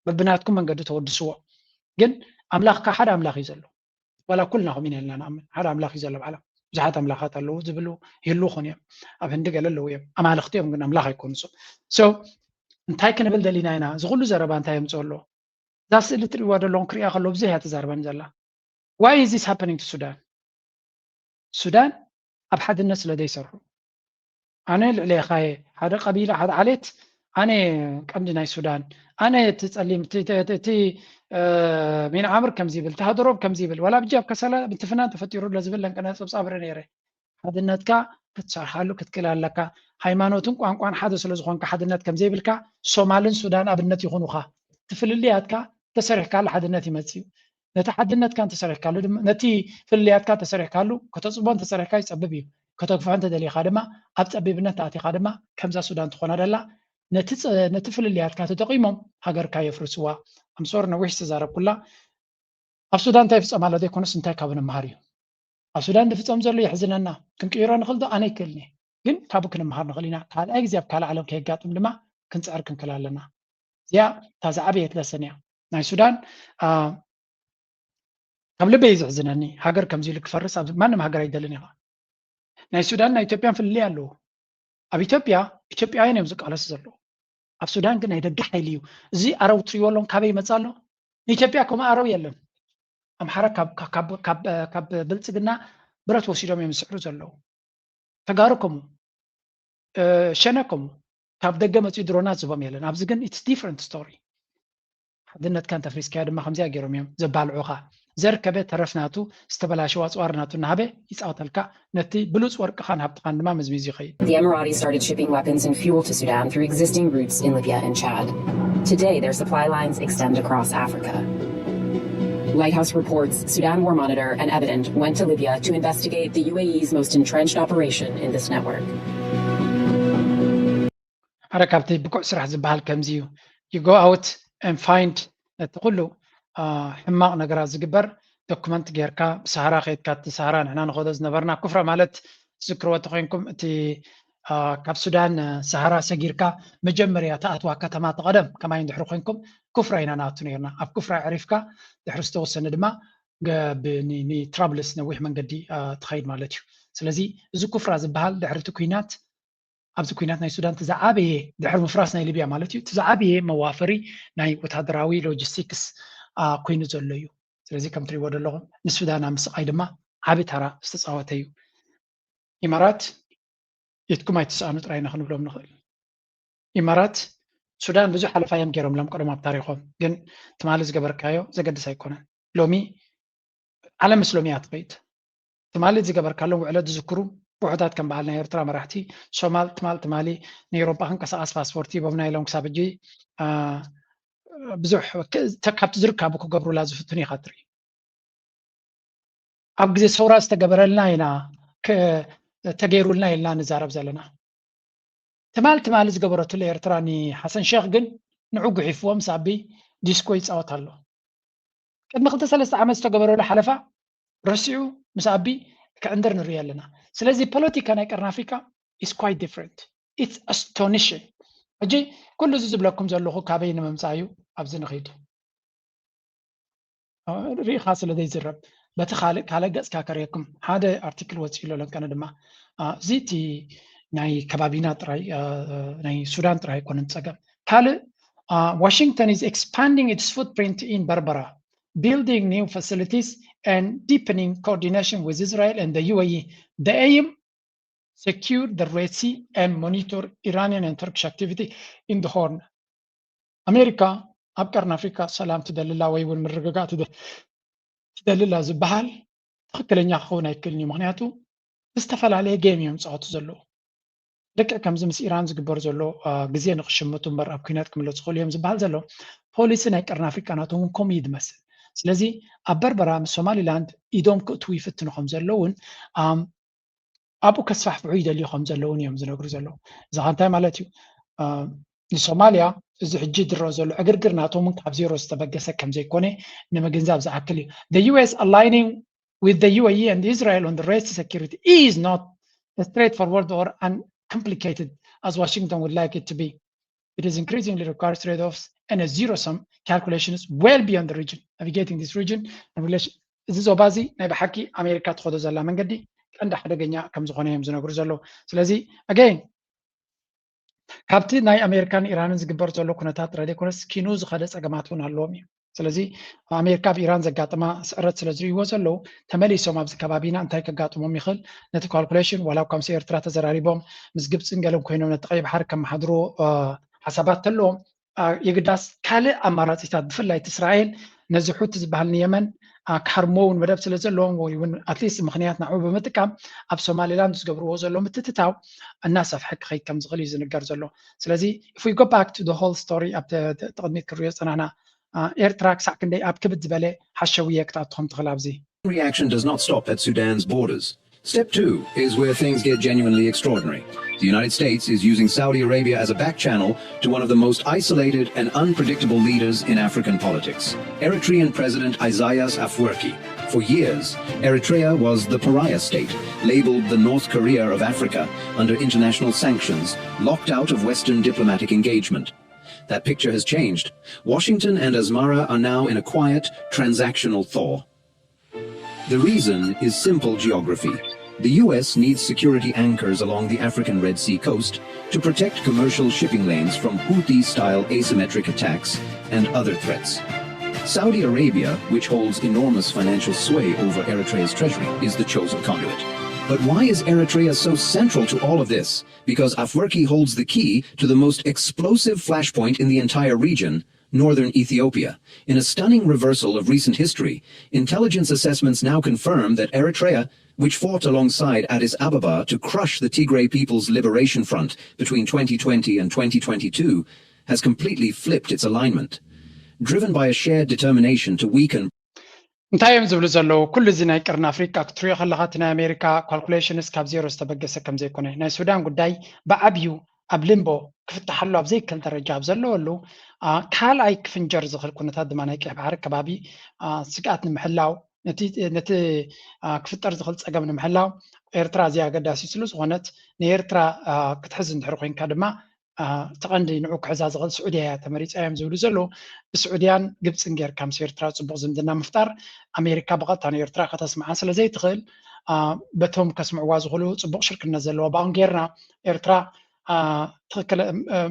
በብናትኩም መንገዲ ተወድስዎ። ግን ኣምላኽ ከ ሓደ ኣምላኽ እዩ ዘሎ። ዋላ ኩልና ከምኡ ኢና ኢልና ንኣምን። ሓደ ኣምላኽ እዩ ዘሎ ብዓለም። ብዙሓት ኣምላኻት ኣለዉ ዝብሉ ይህልዉ ኾኑ እዮም። ኣብ ህንዲ ገለ ኣለዉ እዮም። ኣማልኽቲ እዮም ግን ኣምላኽ ኣይኮኑ እሶም። So እንታይ ክንብል ደሊና ኢና? እዚ ኩሉ ዘረባ እንታይ የምፅኦ ኣሎ? እዛ ስእሊ ትሪእዋ ዘለኹም ክሪኣ ከለዉ ብዙሕ እያ ትዛርበኒ ዘላ። Why is this happening to Sudan? ሱዳን ኣብ ሓድነት ስለ ዘይሰርሑ ኣነ ልዕሌኻየ ሓደ ቀቢላ ሓደ ዓሌት ኣነ ቀንዲ ናይ ሱዳን ኣነ እቲ ፀሊም እቲ ሜን ዓምር ከምዚ ይብል እቲ ሃደሮብ ከምዚ ይብል ዋላ ብጃብ ከሰላ ብትፍናን ተፈጢሩ ሎ ዝብል ለንቀና ፀብፃብ ረ ነይረ ሓድነትካ ክትሰርሓሉ ክትክእል ኣለካ ሃይማኖትን ቋንቋን ሓደ ስለ ዝኾንካ ሓድነት ከምዘይብልካ ሶማልን ሱዳን ኣብነት ይኹኑኻ ትፍልልያትካ ተሰሪሕካሉ ሓድነት ይመፅእ እዩ ነቲ ሓድነትካ እንተሰሪሕካሉ ድማ ነቲ ፍልልያትካ ተሰሪሕካሉ ከተፅቦ እንተሰሪሕካ ይፀብብ እዩ ከተግፍሖ እንተደሊኻ ድማ ኣብ ፀቢብነት ተኣቲኻ ድማ ከምዛ ሱዳን ትኾና ደላ ነቲ ፍልልያትካ ተጠቂሞም ሃገርካ የፍርስዋ ኣምሶር ነዊሕ ዝተዛረብኩላ ኣብ ሱዳን እንታይ ይፍፀም ኣሎ ዘይኮነስ እንታይ ካብ ንምሃር እዩ ኣብ ሱዳን ዝፍፀም ዘሎ የሕዝነና ክንቅይሮ ንኽእል ዶ ኣነ ይክእልኒ ግን ካብኡ ክንምሃር ንኽእል ኢና ካልኣይ ግዜ ኣብ ካልእ ዓለም ከየጋጥም ድማ ክንፅዕር ክንክእል ኣለና እዚኣ እታ ዝዓበየት ለሰን እያ ናይ ሱዳን ካብ ልበይ እዩ ዝሕዝነኒ ሃገር ከምዚ ኢሉ ክፈርስ ኣብ ማንም ሃገር ኣይደልን ኢኻ ናይ ሱዳን ናይ ኢትዮጵያን ፍልልይ ኣለዎ ኣብ ኢትዮጵያ ኢትዮጵያውያን እዮም ዝቃለሱ ዘለዉ ኣብ ሱዳን ግን ናይ ደገ ሓይሊ እዩ እዚ ኣረው ትሪዎ ኣለዎም ካበይ ይመፅእ ኣሎ ንኢትዮጵያ ከምኡ ኣረው የለን ኣምሓራ ካብ ብልፅግና ብረት ወሲዶም እዮም ዝስዕሩ ዘለዉ ተጋሩ ከምኡ ሸነ ከምኡ ካብ ደገ መፅኡ ድሮናት ዝቦም የለን ኣብዚ ግን it's different story ሓድነትካ እንተፍሪስካዮ ድማ ከምዚኣ ገይሮም እዮም ዘባልዑኻ ዘርከበ ተረፍ ናቱ ዝተበላሸወ ኣፅዋር ናቱ እናሃበ ይፃወተልካ ነቲ ብሉፅ ወርቅኻን ሃብትኻን ድማ መዝሚዙ ይኸይድ The Emirati started shipping weapons and fuel to Sudan through existing routes in Libya and Chad. Today, their supply lines extend across Africa. White House reports Sudan War Monitor and Evident went to Libya to investigate the U A E's most entrenched operation in this network. ሓደ ካብቲ ብቁዕ ስራሕ ዝበሃል ከምዚ እዩ you go out and find ነቲ ኩሉ ሕማቕ ነገራት ዝግበር ዶክመንት ጌርካ ብሰሃራ ከይድካ እቲ ሰሃራ ንሕና ንኸዶ ዝነበርና ኩፍራ ማለት ትዝክርዎ ተኮይንኩም እቲ ካብ ሱዳን ሰሃራ ሰጊርካ መጀመርያ ተኣትዋ ከተማ ተቐደም ከማይ እንድሕሪ ኮንኩም ኩፍራ ኢና ንኣቱ ነርና ኣብ ኩፍራ ዕሪፍካ ድሕሪ ዝተወሰነ ድማ ንትራብልስ ነዊሕ መንገዲ ትኸይድ ማለት እዩ ስለዚ እዚ ኩፍራ ዝበሃል ድሕሪ እቲ ኩናት ኣብዚ ኩናት ናይ ሱዳን እቲ ዝዓበየ ድሕሪ ምፍራስ ናይ ሊብያ ማለት እዩ እቲ ዝዓበየ መዋፈሪ ናይ ወታደራዊ ሎጂስቲክስ ኮይኑ ዘሎ እዩ ስለዚ ከም ትሪእዎ ዘለኹም ንሱዳን ኣብ ምስቓይ ድማ ዓቢ ተራ ዝተፃወተ እዩ ኢማራት ኢትኩም ኣይትስኣኑ ጥራይ ኢና ክንብሎም ንኽእል ኢማራት ሱዳን ብዙሕ ሓለፋ እዮም ገይሮም ሎም ቀደም ኣብ ታሪኾም ግን ትማሊ ዝገበርካዮ ዘገድስ ኣይኮነን ሎሚ ዓለም ምስ ሎሚ እያ ትኸይድ ትማሊ ዝገበርካሎም ውዕለት ዝዝክሩ ውሑዳት ከም በዓል ናይ ኤርትራ መራሕቲ ሶማል ትማል ትማሊ ንኤሮጳ ክንቀሳቐስ ፓስፖርት ሂቦምና ኢሎም ክሳብ ሕጂ ብዙሕ ካብቲ ዝርካቡ ክገብሩላ ዝፍትኑ ኢኻ ትርኢ ኣብ ግዜ ሰውራ ዝተገበረልና ኢና ተገይሩልና ኢልና ንዛረብ ዘለና ትማል ትማሊ ዝገበረትሉ ኤርትራ ንሓሰን ሸክ ግን ንዑ ጉሒፍዎ ምስ ኣቢ ዲስኮ ይፃወት ኣሎ ቅድሚ ክልተ ሰለስተ ዓመት ዝተገበረሉ ሓለፋ ረሲዑ ምስ ኣቢ ክዕንድር ንርኢ ኣለና ስለዚ ፖለቲካ ናይ ቀርኒ ኣፍሪካ is quite different it's astonishing ሕጂ ኩሉ እዚ ዝብለኩም ዘለኹ ካበይ ንምምፃእ እዩ? ኣብዚ ንኸይድ። ሪኢኻ ስለ ዘይዝረብ በቲ ካልእ ካልእ ገፅካ ከርእየኩም ሓደ ኣርቲክል ወፂኡ ኣሎ። ከነ ድማ እዚ እቲ ናይ ከባቢና ጥራይ ናይ ሱዳን ጥራይ ኣይኮነን ፀገም። ካልእ Washington is expanding its footprint in Berbera, building new facilities and deepening coordination with Israel and the U A E. The aim, secure the Red Sea and monitor Iranian and Turkish activity in the Horn. ኣሜሪካ ኣብ ቀርኒ ኣፍሪካ ሰላም ትደልላ ወይ እውን ምርግጋእ ትደልላ ዝበሃል ትኽክለኛ ክኸውን ኣይክእልን እዩ። ምክንያቱ ዝተፈላለየ ጌም እዮም ዝፃወቱ ዘለዉ። ልክዕ ከምዚ ምስ ኢራን ዝግበር ዘሎ ግዜ ንክሽምቱ እምበር ኣብ ኩናት ክምለሱ ክኽእሉ እዮም ዝበሃል ዘሎ ፖሊሲ ናይ ቀርኒ ኣፍሪካ ናቶም እውን ከምኡ እዩ ዝመስል። ስለዚ ኣብ በርበራ ምስ ሶማሊላንድ ኢዶም ክእትዉ ይፍትኑ ከም ዘለውን ኣብኡ ከስፋሕፍሑ ይደልዩ ከም ዘለውን እዮም ዝነግሩ ዘለዉ። እዚ ከ እንታይ ማለት እዩ? ንሶማልያ እዚ ሕጂ ዝረአ ዘሎ ዕግርግር ናቶም እውን ካብ ዜሮ ዝተበገሰ ከም ዘይኮነ ንምግንዛብ ዝኣክል እዩ። The U S aligning with the U A E and Israel on the Red Sea security is not straightforward or uncomplicated as Washington would like it to be. It is increasingly requires trade-offs and a zero-sum calculations well beyond the region. Navigating this region and relation እዚ ዞባ እዚ ናይ ብሓቂ ኣሜሪካ ትኸዶ ዘላ መንገዲ ቀንዲ ሓደገኛ ከም ዝኾነ እዮም ዝነግሩ ዘለዉ። ስለዚ again ካብቲ ናይ ኣሜሪካን ኢራንን ዝግበር ዘሎ ኩነታት ጥራይ ዘይኮነስ ኪኑ ዝኸደ ፀገማት እውን ኣለዎም እዩ። ስለዚ ኣሜሪካ ኣብ ኢራን ዘጋጥማ ስዕረት ስለ ዝርእይዎ ዘለዉ ተመሊሶም ኣብዚ ከባቢና እንታይ ከጋጥሞም ይኽእል ነቲ ካልኩሌሽን ዋላ እኳ ምስ ኤርትራ ተዘራሪቦም ምስ ግብፅን ገለን ኮይኖም ነቲ ቀይ ባሕሪ ከመሓድርዎ ሓሳባት ተለዎም የግዳስ ካልእ ኣማራፂታት ብፍላይ እቲ እስራኤል ነዚ ሑቲ ዝበሃል ንየመን ክሃርሞ እውን መደብ ስለ ዘለዎም ወይ እውን ኣትሊስት ምክንያት ንዕኡ ብምጥቃም ኣብ ሶማሊላንድ ዝገብርዎ ዘሎ ምትትታው እናሰፍሐ ክኸይድ ከም ዝኽእል እዩ ዝንገር ዘሎ። ስለዚ if we go back to the whole story ኣብ ተቕድሚት ክንሪኦ ዝፀናሕና ኤርትራ ክሳዕ ክንደይ ኣብ ክብድ ዝበለ ሓሸውየ ክትኣቱ ከም ትኽእል ኣብዚ Reaction does not stop at Sudan's borders. Step two is where things get genuinely extraordinary. The United States is using Saudi Arabia as a back channel to one of the most isolated and unpredictable leaders in African politics, Eritrean President Isaias Afwerki. For years, Eritrea was the pariah state, labeled the North Korea of Africa, under international sanctions, locked out of Western diplomatic engagement. That picture has changed. Washington and Asmara are now in a quiet, transactional thaw. The reason is simple geography. The U S needs security anchors along the African Red Sea coast to protect commercial shipping lanes from Houthi-style asymmetric attacks and other threats. Saudi Arabia, which holds enormous financial sway over Eritrea's treasury, is the chosen conduit. But why is Eritrea so central to all of this? Because Afwerki holds the key to the most explosive flashpoint in the entire region, northern Ethiopia. In a stunning reversal of recent history, intelligence assessments now confirm that Eritrea, which fought alongside Addis Ababa to crush the Tigray People's Liberation Front between twenty twenty and twenty twenty-two, has completely flipped its alignment. Driven by a shared determination to weaken እንታይ እዮም ዝብሉ ዘለዉ? ኩሉ እዚ ናይ ቀርኒ ኣፍሪቃ ክትሪኦ ከለኻ እቲ ናይ ኣሜሪካ ካልኩሌሽንስ ካብ ዜሮ ዝተበገሰ ከም ዘይኮነ ናይ ሱዳን ጉዳይ ብዓብዩ ኣብ ሊምቦ ክፍታሓሉ ኣብ ዘይክእል ደረጃ ኣብ ዘለወሉ ካልኣይ ክፍንጀር ዝኽእል ኩነታት ድማ ናይ ቀይሕ ባሕሪ ከባቢ ስግኣት ንምሕላው ነቲ ክፍጠር ዝኽእል ፀገም ንምሕላው ኤርትራ እዚኣ ኣገዳሲ ስለ ዝኾነት ንኤርትራ ክትሕዝ እንድሕር ኮይንካ ድማ እቲ ቀንዲ ንዑ ክሕዛ ዝኽእል ስዑድያ እያ ተመሪፃ እዮም ዝብሉ ዘለዉ። ብስዑድያን ግብፅን ጌርካ ምስ ኤርትራ ፅቡቕ ዝምድና ምፍጣር ኣሜሪካ ብቐጥታ ንኤርትራ ከተስምዓ ስለ ዘይትኽእል በቶም ከስምዕዋ ዝኽእሉ ፅቡቕ ሽርክነት ዘለዎ ብኣን ጌርና ኤርትራ ትኽክል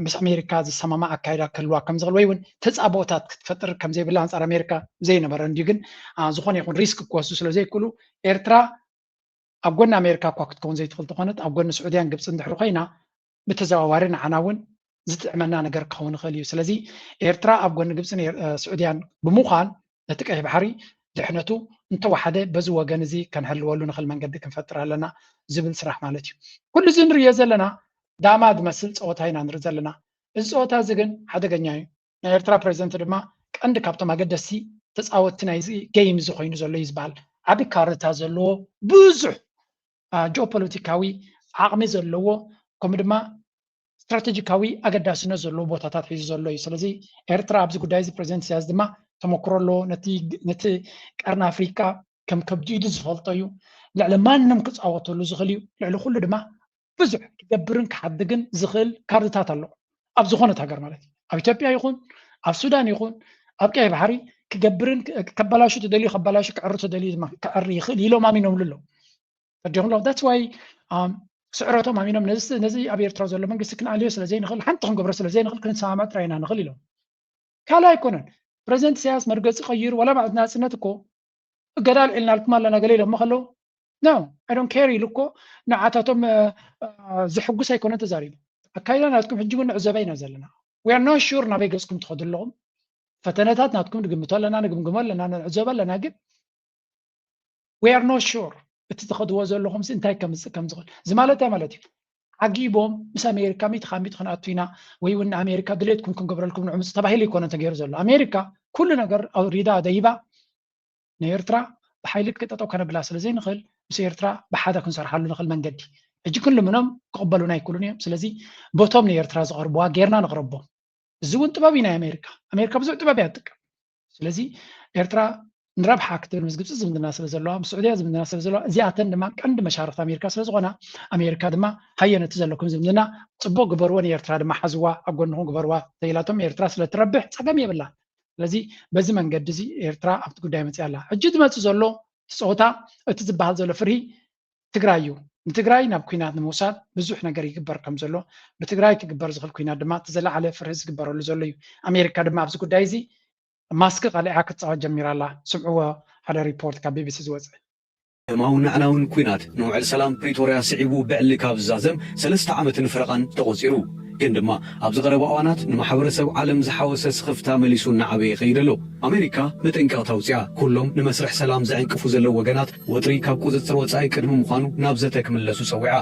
ምስ ኣሜሪካ ዝሰማማዕ ኣካይዳ ክህልዋ ከም ዝኽእል ወይ እውን ተፃብኦታት ክትፈጥር ከም ዘይብላ ኣንፃር ኣሜሪካ ዘይነበረ እንድዩ። ግን ዝኾነ ይኹን ሪስክ ክወስዱ ስለ ዘይክእሉ ኤርትራ ኣብ ጎኒ ኣሜሪካ እኳ ክትከውን ዘይትኽእል ተኾነት ኣብ ጎኒ ስዑድያን ግብፅን ድሕሪ ኮይና ብተዘዋዋሪ ንዓና እውን ዝጥዕመና ነገር ክኸውን ይኽእል እዩ። ስለዚ ኤርትራ ኣብ ጎኒ ግብፅን ስዑድያን ብምዃን ነቲ ቀይሕ ባሕሪ ድሕነቱ እንተወሓደ በዚ ወገን እዚ ከንሕልወሉ ንኽእል መንገዲ ክንፈጥር ኣለና ዝብል ስራሕ ማለት እዩ። ኩሉ እዚ ንርእዮ ዘለና ዳማ ዝመስል ፀወታ ኢና ንርኢ ዘለና። እዚ ፀወታ እዚ ግን ሓደገኛ እዩ። ናይ ኤርትራ ፕሬዚደንት ድማ ቀንዲ ካብቶም ኣገደስቲ ተፃወትቲ ናይዚ ጌይም እዚ ኮይኑ ዘሎ እዩ ዝበሃል። ዓቢ ካርታ ዘለዎ ብዙሕ ጂኦፖለቲካዊ ዓቕሚ ዘለዎ ከምኡ ድማ ስትራቴጂካዊ ኣገዳስነት ዘለዎ ቦታታት ሒዙ ዘሎ እዩ። ስለዚ ኤርትራ ኣብዚ ጉዳይ እዚ ፕሬዚደንት ኢሳያስ ድማ ተመክሮ ኣለዎ። ነቲ ቀርኒ ኣፍሪቃ ከም ከብዲ ኢዱ ዝፈልጦ እዩ። ልዕሊ ማንም ክፃወተሉ ዝኽእል እዩ። ልዕሊ ኩሉ ድማ ብዙሕ ክገብርን ክሓድግን ዝኽእል ካርድታት ኣለዎ። ኣብ ዝኾነት ሃገር ማለት እዩ። ኣብ ኢትዮጵያ ይኹን ኣብ ሱዳን ይኹን ኣብ ቀይ ባሕሪ ክገብርን ከበላሹ ተደልዩ ከበላሹ፣ ክዕሪ ተደልዩ ድማ ክዕሪ ይኽእል ኢሎም ኣሚኖምሉ ኣለዉ። ተዲኹም ሎ that's why ስዕረቶም ኣሚኖም ነዚ ኣብ ኤርትራ ዘሎ መንግስቲ ክንኣልዮ ስለ ዘይንኽእል፣ ሓንቲ ክንገብሮ ስለ ዘይንኽእል ክንሰማማዕ ጥራይ ኢና ንኽእል ኢሎም። ካልእ ኣይኮነን። ፕረዚደንት ኢሳያስ መርገፂ ቀይሩ ዋላ ማለት ናፅነት እኮ እገዳ ኣልዒልናልኩም ኣለና ገለ ኢሎሞ ከለዉ no I don't care ኢሉ እኮ ንዓታቶም ዘሕጉስ ኣይኮነን ተዛሪቡ። ኣካይዳ ናትኩም ሕጂ እውን ንዕዘበ ኢና ዘለና። We are not sure ናበይ ገፅኩም ትኸዱ ኣለኹም። ፈተነታት ናትኩም ንግምቶ ኣለና፣ ንግምግሞ ኣለና፣ ንዕዘቦ ኣለና። ግን we are not sure እቲ ትኸድዎ ዘለኹም እንታይ ከምፅእ ከም ዝኽእል። እዚ ማለት እንታይ ማለት እዩ? ዓጊቦም ምስ ኣሜሪካ ሚእቲ ካብ ሚእቲ ክንኣቱ ኢና ወይ እውን ንኣሜሪካ ድሌትኩም ክንገብረልኩም ንዕምፁ ተባሂሉ ኣይኮነን ተገይሩ ዘሎ። ኣሜሪካ ኩሉ ነገር ኣውሪዳ ደይባ ንኤርትራ ብሓይሊ ክትጠጠው ከነብላ ስለ ዘይንኽእል ምስ ኤርትራ ብሓደ ክንሰርሓሉ ንኽእል መንገዲ ሕጂ ክንልምኖም ክቕበሉና ኣይክእሉን እዮም። ስለዚ በቶም ንኤርትራ ዝቐርብዋ ጌርና ንቕረቦም። እዚ እውን ጥበብ እዩ ናይ ኣሜሪካ። ኣሜሪካ ብዙሕ ጥበብ እያ ትጥቀም። ስለዚ ኤርትራ ንረብሓ ክትብል ምስ ግብፂ ዝምድና ስለ ዘለዋ ምስ ስዑድያ ዝምድና ስለ ዘለዋ እዚኣተን ድማ ቀንዲ መሻርክቲ ኣሜሪካ ስለ ዝኾና ኣሜሪካ ድማ ሃየ ነቲ ዘለኩም ዝምድና ፅቡቕ ግበርዎ ንኤርትራ ድማ ሓዝዋ ኣብ ጎንኹም ግበርዋ ተይላቶም ኤርትራ ስለ ትረብሕ ፀገም የብላ። ስለዚ በዚ መንገዲ እዚ ኤርትራ ኣብቲ ጉዳይ መፅያ ኣላ። ሕጂ ዝመፅእ ዘሎ እቲ ፀወታ እቲ ዝበሃል ዘሎ ፍርሂ ትግራይ እዩ። ንትግራይ ናብ ኩናት ንምውሳድ ብዙሕ ነገር ይግበር ከም ዘሎ ብትግራይ ክግበር ዝኽእል ኩናት ድማ እቲ ዝለዓለ ፍርሂ ዝግበረሉ ዘሎ እዩ። ኣሜሪካ ድማ ኣብዚ ጉዳይ እዚ ማስክ ቀሊዓ ክትፃወት ጀሚራ ኣላ። ስምዕዎ ሓደ ሪፖርት ካብ ቢቢሲ ዝወፀ። ደማውን ኣዕናውን ኲናት ንውዕል ሰላም ፕሪቶርያ ስዒቡ ብዕሊ ካብ ዝዛዘም ሰለስተ ዓመትን ፈረቓን ተቖጺሩ። ግን ድማ ኣብዚ ቀረባ እዋናት ንማሕበረሰብ ዓለም ዝሓወሰ ስኽፍታ መሊሱ እናዓበየ ይኸይድ ኣሎ። ኣሜሪካ መጠንቀቕታ ኣውጺኣ፣ ኩሎም ንመስርሕ ሰላም ዘዕንቅፉ ዘለዉ ወገናት ወጥሪ ካብ ቁጽጽር ወጻኢ ቅድሚ ምዃኑ ናብ ዘተ ክምለሱ ጸዊዓ።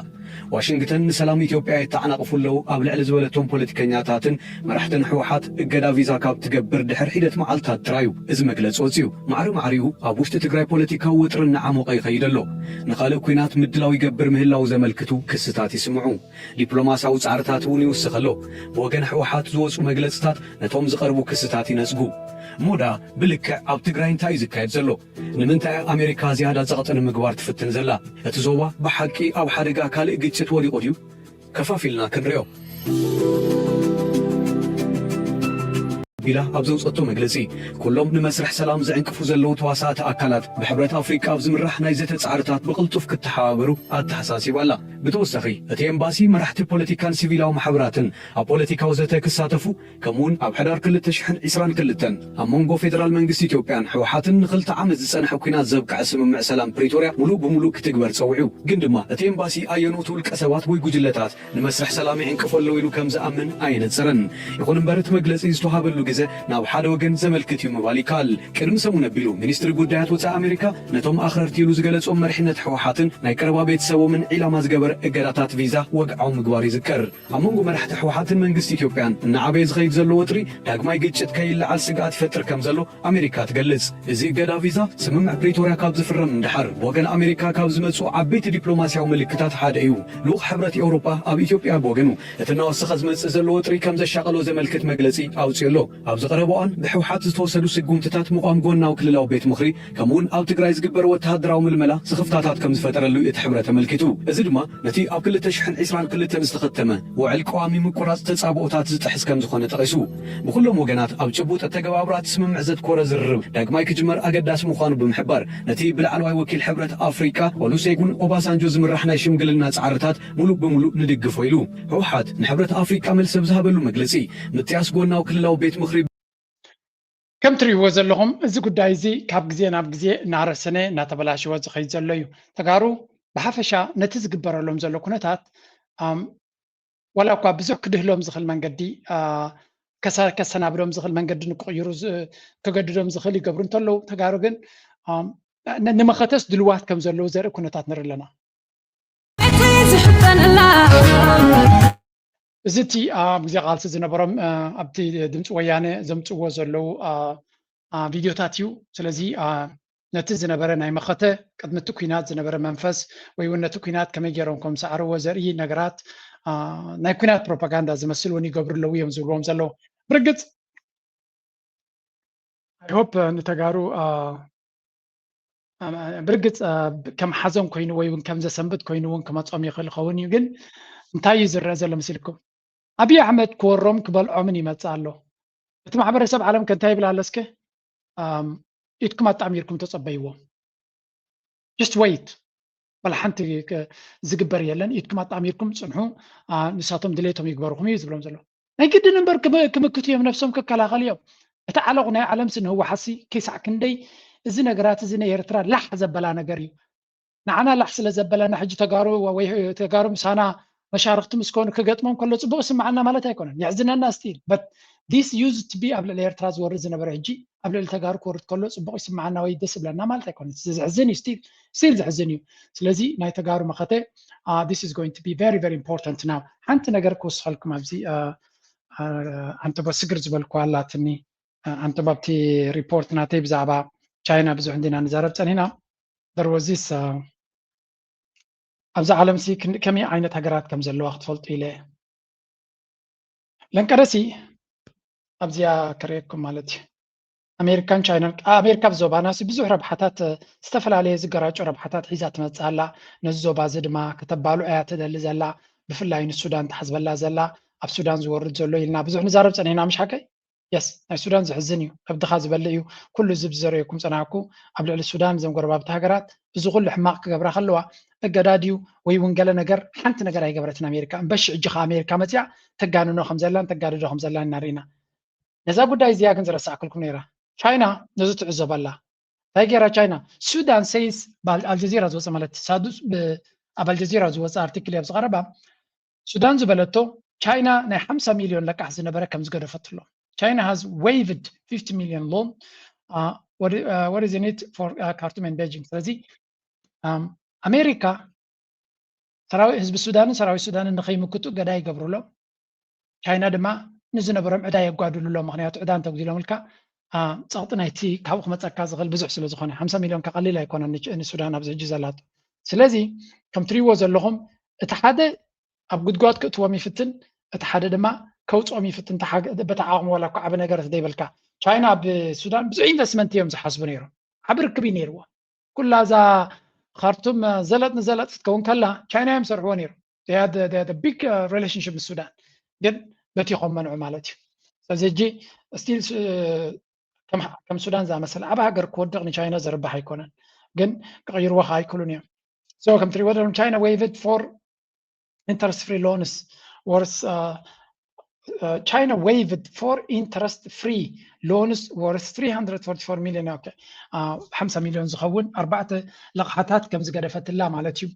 ዋሽንግተን ንሰላም ኢትዮጵያ የተዓናቕፉ ኣለዉ ኣብ ልዕሊ ዝበለቶም ፖለቲከኛታትን መራሕትን ህወሓት እገዳ ቪዛ ካብ ትገብር ድሕር ሒደት መዓልታት ጥራዩ እዚ መግለጺ ወጺኡ። ማዕረ ማዕሪኡ ኣብ ውሽጢ ትግራይ ፖለቲካዊ ወጥሪ እናዓሞቐ ይኸይድ ኣሎ። ንኻልእ ኲናት ምድላው ይገብር ምህላዉ ዘመልክቱ ክስታት ይስምዑ። ዲፕሎማስያዊ ጻዕርታት እውን ይውስኽ ኣሎ። ብወገን ህወሓት ዝወጹ መግለጽታት ነቶም ዝቐርቡ ክስታት ይነጽጉ። እሞ ደኣ ብልክዕ ኣብ ትግራይ እንታይ እዩ ዝካየድ ዘሎ? ንምንታይ እያ ኣሜሪካ ዝያዳ ጸቕጢ ንምግባር ትፍትን ዘላ? እቲ ዞባ ብሓቂ ኣብ ሓደጋ ካልእ ግጭት ወዲቑ ድዩ? ከፋፊልና ክንሪኦ። ቢላ ኣብ ዘውጸቶ መግለጺ፣ ኩሎም ንመስርሕ ሰላም ዝዕንቅፉ ዘለዉ ተዋሳእቲ ኣካላት ብሕብረት ኣፍሪቃ ኣብ ዝምራሕ ናይ ዘተ ጻዕርታት ብቕልጡፍ ክተሓባበሩ ኣተሓሳሲባ ኣላ። ብተወሳኺ፣ እቲ ኤምባሲ መራሕቲ ፖለቲካን ሲቪላዊ ማሕበራትን ኣብ ፖለቲካዊ ዘተ ክሳተፉ፣ ከምኡውን ኣብ ሕዳር ክልተ ሽሕን ዕስራን ክልተን ኣብ መንጎ ፌደራል መንግስቲ ኢትዮጵያን ህወሓትን ንኽልተ ዓመት ዝጸንሐ ኲናት ዘብቅዐ ስምምዕ ሰላም ፕሪቶርያ ሙሉእ ብሙሉእ ክትግበር ጸዊዑ። ግን ድማ እቲ ኤምባሲ ኣየኖት ውልቀ ሰባት ወይ ጉጅለታት ንመስርሕ ሰላም ይዕንቅፉ ኣለዉ ኢሉ ከም ዝኣምን ኣየነጸረን። ይኹን እምበር እቲ መግለጺ ዝተውሃበሉ ግዘ ናብ ሓደ ወገን ዘመልክት እዩ ምባል ይከኣል። ቅድሚ ሰሙን ኣቢሉ ሚኒስትሪ ጉዳያት ወጻኢ ኣሜሪካ ነቶም ኣኽረርቲ ኢሉ ዝገለጾም መሪሕነት ህወሓትን ናይ ቀረባ ቤተሰቦምን ዒላማ ዝገበረ እገዳታት ቪዛ ወግዓዊ ምግባሩ ይዝከር። ኣብ መንጎ መራሕቲ ህወሓትን መንግስቲ ኢትዮጵያን እናዓበየ ዝኸይድ ዘሎ ወጥሪ ዳግማይ ግጭት ከይለዓል ስግኣት ይፈጥር ከም ዘሎ ኣሜሪካ ትገልጽ። እዚ እገዳ ቪዛ ስምምዕ ፕሪቶርያ ካብ ዝፍረም ንደሓር ብወገን ኣሜሪካ ካብ ዝመጹ ዓበይቲ ዲፕሎማስያዊ ምልክታት ሓደ እዩ። ልኡኽ ሕብረት ኤውሮጳ ኣብ ኢትዮጵያ ብወገኑ እቲ እናወሰኸ ዝመጽእ ዘሎ ወጥሪ ከም ዘሻቐሎ ዘመልክት መግለጺ ኣውጺኡ ኣሎ። ኣብዚ ቀረባ እዋን ብህወሓት ዝተወሰዱ ስጉምትታት ምቋም ጎናዊ ክልላዊ ቤት ምኽሪ ከምኡውን ኣብ ትግራይ ዝግበር ወተሃደራዊ ምልመላ ስኽፍታታት ከም ዝፈጠረሉ እቲ ሕብረት ኣመልኪቱ። እዚ ድማ ነቲ ኣብ ክልተ ሽሕን ዕስራን ክልተን ዝተኸተመ ውዕል ቀዋሚ ምቁራጽ ተጻብኦታት ዝጥሕስ ከም ዝኾነ ጠቒሱ። ብኹሎም ወገናት ኣብ ጭቡጥ ኣተገባብራ እቲ ስምምዕ ዘትኮረ ዝርርብ ዳግማይ ክጅመር ኣገዳሲ ምዃኑ ብምሕባር፣ ነቲ ብላዕለዋይ ወኪል ሕብረት ኣፍሪቃ ኦሉሴጉን ኦባሳንጆ ዝምራሕ ናይ ሽምግልና ጻዕርታት ሙሉእ ብሙሉእ ንድግፎ ኢሉ። ህወሓት ንሕብረት ኣፍሪቃ መልሲ ኣብ ዝሃበሉ መግለጺ፣ ምጥያስ ጎናዊ ክልላዊ ቤት ምኽሪ ከም ትሪእዎ ዘለኹም እዚ ጉዳይ እዚ ካብ ግዜ ናብ ግዜ እናረሰነ እናተበላሸወ ዝኸይድ ዘሎ እዩ። ተጋሩ ብሓፈሻ ነቲ ዝግበረሎም ዘሎ ኩነታት ዋላ እኳ ብዙሕ ክድህሎም ዝኽእል መንገዲ ከሰናብዶም ዝኽእል መንገዲ ንክቕይሩ ክገድዶም ዝኽእል ይገብሩ እንተለዉ ተጋሩ ግን ንመኸተስ ድልዋት ከም ዘለዉ ዘርኢ ኩነታት ንርኢ ኣለና። እዚ እቲ ኣብ ግዜ ቃልሲ ዝነበሮም ኣብቲ ድምፂ ወያነ ዘምፅዎ ዘለዉ ቪድዮታት እዩ። ስለዚ ነቲ ዝነበረ ናይ መኸተ ቅድሚ እቲ ኲናት ዝነበረ መንፈስ ወይ እውን ነቲ ኲናት ከመይ ገይሮም ከም ሰዓርዎ ዘርኢ ነገራት ናይ ኲናት ፕሮፓጋንዳ ዝመስል እውን ይገብሩ ኣለዉ እዮም ዝብልዎም ዘለዉ። ብርግፅ I hope ንተጋሩ ብርግፅ ከም ሓዘን ኮይኑ ወይ እውን ከም ዘሰንብድ ኮይኑ እውን ክመፆም ይኽእል ይኸውን እዩ። ግን እንታይ እዩ ዝረአ ዘሎ መሲልኩም? ኣብይ ኣሕመድ ክወሮም ክበልዖምን ይመጽእ ኣሎ። እቲ ማሕበረሰብ ዓለም ከ እንታይ ይብል ኣሎ እስከ? ኢድኩም ኣጣሚርኩም ተጸበይዎም። Just wait። ዋላ ሓንቲ ዝግበር የለን። ኢድኩም ኣጣሚርኩም ጽንሑ፣ ንሳቶም ድሌቶም ይግበርኹም እዩ ዝብሎም ዘሎ። ናይ ግድን እምበር ክምክቱ እዮም፣ ነብሶም ክከላኸሉ እዮም። እቲ ዓለቑ ናይ ዓለምሲ ንህወሓትሲ ክሳዕ ክንደይ እዚ ነገራት እዚ ናይ ኤርትራ ላሕ ዘበላ ነገር እዩ። ንዓና ላሕ ስለ ዘበለና ሕጂ ተጋሩ ወይ ተጋሩ ምሳና መሻርክቲ ምስ ኮኑ ክገጥሞም ከሎ ጽቡቕ ይስምዓና ማለት ኣይኮነን። የሕዝነና still። But this used to be ኣብ ልዕሊ ኤርትራ ዝወርድ ዝነበረ ሕጂ ኣብ ልዕሊ ተጋሩ ክወርድ ከሎ ጽቡቕ ይስምዓና ወይ ደስ ይብለና ማለት ኣይኮነን። እዚ ዘሕዝን እዩ፣ still፣ still ዘሕዝን እዩ። ስለዚ ናይ ተጋሩ መኸተ፣ this is going to be very, very important now። ሓንቲ ነገር ክውስኸልኩም ኣብዚ፣ ኣንተቦ ስግር ዝበልኩዋ ኣላትኒ። ኣንተቦ ኣብቲ ሪፖርት ናተይ ብዛዕባ ቻይና ብዙሕ እንዲና ንዛረብ ጸኒና። There was this፣ ኣብዚ ዓለምሲ ከመይ ዓይነት ሃገራት ከም ዘለዋ ክትፈልጡ ኢለ። ለንቀደሲ ኣብዚኣ ከርእየኩም ማለት እዩ። ኣሜሪካን ቻይናን፣ ኣሜሪካ ኣብ ዞባና ሲ ብዙሕ ረብሓታት፣ ዝተፈላለየ ዝገራጮ ረብሓታት ሒዛ ትመጽእ ኣላ። ነዚ ዞባ እዚ ድማ ከተባልዖ እያ ትደሊ ዘላ። ብፍላይ ንሱዳን ትሓስበላ ዘላ፣ ኣብ ሱዳን ዝወርድ ዘሎ ኢልና ብዙሕ ንዛረብ ጸኒሕና፣ ምሽ ሓቀይ? የስ፣ ናይ ሱዳን ዘሕዝን እዩ። ከብድኻ ዝበልዕ እዩ። ኩሉ እዚ ብዘረየኩም ጸናሕኩ፣ ኣብ ልዕሊ ሱዳን፣ እዘን ጎረባብቲ ሃገራት፣ እዚ ኩሉ ሕማቕ ክገብራ ከለዋ፣ እገዳ ድዩ ወይ እውን ገለ ነገር፣ ሓንቲ ነገር ኣይገበረትን ኣሜሪካ። እምበሺ ሕጂ ከኣ ኣሜሪካ መጺኣ ተጋንኖ ከም ዘላን ተጋድዶ ከም ዘላን ኢና ርኢና። ነዛ ጉዳይ እዚኣ ግን ዝረሳዕክልኩም ነይራ። ቻይና ነዚ ትዕዘበላ። እንታይ ገይራ ቻይና? ሱዳን ሰይስ፣ ኣልጀዚራ ዝወፀ ማለት ሳዱስ፣ ኣብ ኣልጀዚራ ዝወፀ ኣርቲክል ኣብ ዝቐረባ፣ ሱዳን ዝበለቶ ቻይና ናይ ሓምሳ ሚልዮን ለቃሕ ዝነበረ ከም ዝገደፈትሎ። China has waived fifty million loan, what is in it for Khartoum and Beijing። ስለዚ ኣሜሪካ ሰራዊት ህዝቢ ሱዳንን ሰራዊት ሱዳንን ንኸይምክቱ ገዳ ይገብሩሎም። ቻይና ድማ ንዝነበሮም ዕዳ የጓድሉሎም። ምክንያቱ ዕዳ እንተጉዲሎምልካ፣ ጸቕጢ ናይቲ ካብኡ ክመፀካ ዝኽእል ብዙሕ ስለ ዝኾነ፣ ሓምሳ ሚልዮን ከቐሊል ኣይኮነን ንሱዳን ኣብዚ ሕጂ ዘላቶ። ስለዚ ከም ትሪእዎ ዘለኹም፣ እቲ ሓደ ኣብ ጉድጓድ ክእትዎም ይፍትን፣ እቲ ሓደ ድማ ከውፅኦም ይፍትን። በታ ዓቕሚ ዋላ እኮ ዓቢ ነገር ዘይበልካ። ቻይና ኣብ ሱዳን ብዙሕ ኢንቨስትመንት እዮም ዝሓስቡ ነይሮም። ዓቢ ርክብ እዩ ነይርዎ። ኩላ እዛ ካርቱም ዘለጥ ንዘለጥ ክትከውን ከላ ቻይና እዮም ዝሰርሕዎ ነይሮም። They had the big relationship ምስ ሱዳን፣ ግን በቲኾም መንዑ ማለት እዩ። ስለዚ ሕጂ ስቲል ከም ሱዳን ዝኣመሰለ ዓቢ ሃገር ክወድቕ ንቻይና ዘርባሕ ኣይኮነን፣ ግን ክቕይርዎ ከዓ ኣይክእሉን እዮም። So ከም ትሪእዎ ዘለኹም ቻይና waived for interest free loans worth China waived for interest free loans worth three hundred forty-four million. ሓምሳ ሚልዮን ዝኸውን ኣርባዕተ ለቕሓታት ከም ዝገደፈትላ ማለት እዩ።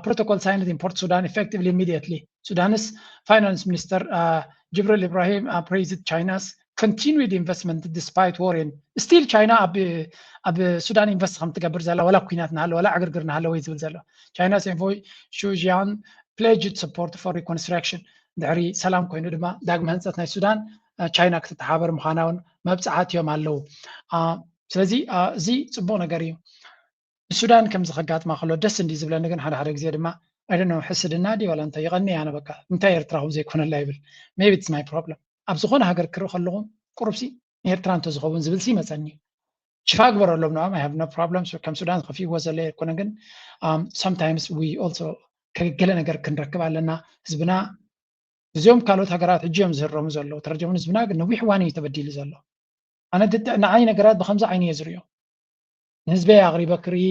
Protocol signed in Port Sudan effectively immediately. Sudan's finance minister Jibril Ibrahim praised China's continued investment despite war. Still ቻይና ኣብ ሱዳን ኢንቨስት ከም ትገብር ዘላ፣ ወላ ኩናት እናሃለ፣ ወላ ዕግርግር እናሃለ ወይ ዝብል ዘሎ። China's envoy Xu Jian pledged support for reconstruction. ድሕሪ ሰላም ኮይኑ ድማ ዳግመ ህንፀት ናይ ሱዳን ቻይና ክትተሓባበር ምዃና እውን መብፅዓት እዮም ኣለዉ። ስለዚ እዚ ፅቡቕ ነገር እዩ። ንሱዳን ከምዚ ከጋጥማ ከሎ ደስ እንዲ ዝብለኒ፣ ግን ሓደ ሓደ ግዜ ድማ ኣይደኖ ሕስድና ድዩ ዋላ እንታይ ይቐኒ ኣነ በቃ እንታይ ኤርትራ ከምዚ ዘይኮነላ ይብል። Maybe it's my problem። ኣብ ዝኾነ ሃገር ክርኢ ከለኹ ቁሩብሲ ንኤርትራ እንተዝኸውን ዝብልሲ ይመፀኒ። ሽፋ ግበረሎም ንኦም፣ I have no problem። ከም ሱዳን ዝኸፍእዎ ዘሎ ኣይኮነ፣ ግን sometimes we also ገለ ነገር ክንረክብ ኣለና። ህዝብና እዚኦም ካልኦት ሃገራት ሕጂ እዮም ዝህረሙ ዘለዉ። ተረጀሙ ህዝብና ግን ነዊሕ እዋን እዩ ተበዲሉ ዘሎ። ኣነ ንዓይ ነገራት ብከምዚ ዓይኒ እየ ዝሪኦ። ንህዝበይ ኣቕሪበ ክርኢ፣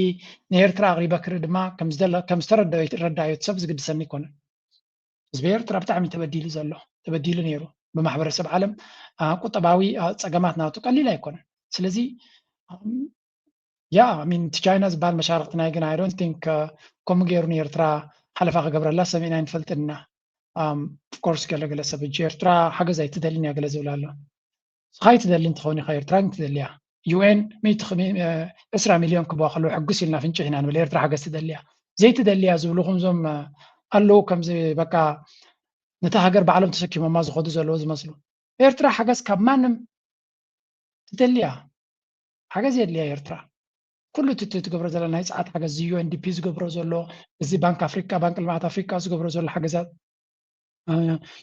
ንኤርትራ ኣቕሪበ ክርኢ ድማ ከም ዝተረዳዮት ሰብ ዝግድሰኒ ኣይኮነን። ህዝቢ ኤርትራ ብጣዕሚ ተበዲሉ ዘሎ፣ ተበዲሉ ነይሩ። ብማሕበረሰብ ዓለም ቁጠባዊ ፀገማት ናቱ ቀሊል ኣይኮነን። ስለዚ ያ ሚን እቲ ቻይና ዝበሃል መሻርክትና ግን I don't think ከምኡ ገይሩ ንኤርትራ ሓለፋ ክገብረላ ሰሚዕና ኣይንፈልጥን ኢና። Of course ገለገለ ሰብ ሕጂ ኤርትራ ሓገዝ ኣይትደልን እያ ገለ ዝብል ኣሎ። ንስኻ ኣይትደሊ እንትኸውን ኢኻ ኤርትራ ግን ትደልያ። ዩ ኤን ሚእቲ ዕስራ ሚልዮን ክህብዋ ከለዉ ሕጉስ ኢልና ፍንጭሕ ኢና ንብል። ኤርትራ ሓገዝ ትደልያ ዘይትደልያ ዝብሉ ከምዞም ኣለዉ፣ ከምዚ በቃ ነታ ሃገር ባዕሎም ተሰኪሞማ ዝኸዱ ዘለዉ ዝመስሉ። ኤርትራ ሓገዝ ካብ ማንም ትደልያ። ሓገዝ የድልያ ኤርትራ። ኩሉ እቲ ትገብሮ ዘላ ናይ ጸዓት ሓገዝ፣ እዚ ዩ ኤን ዲ ፒ ዝገብሮ ዘሎ፣ እዚ ባንክ ኣፍሪቃ፣ ባንክ ልምዓት ኣፍሪቃ ዝገብሮ ዘሎ ሓገዛት፣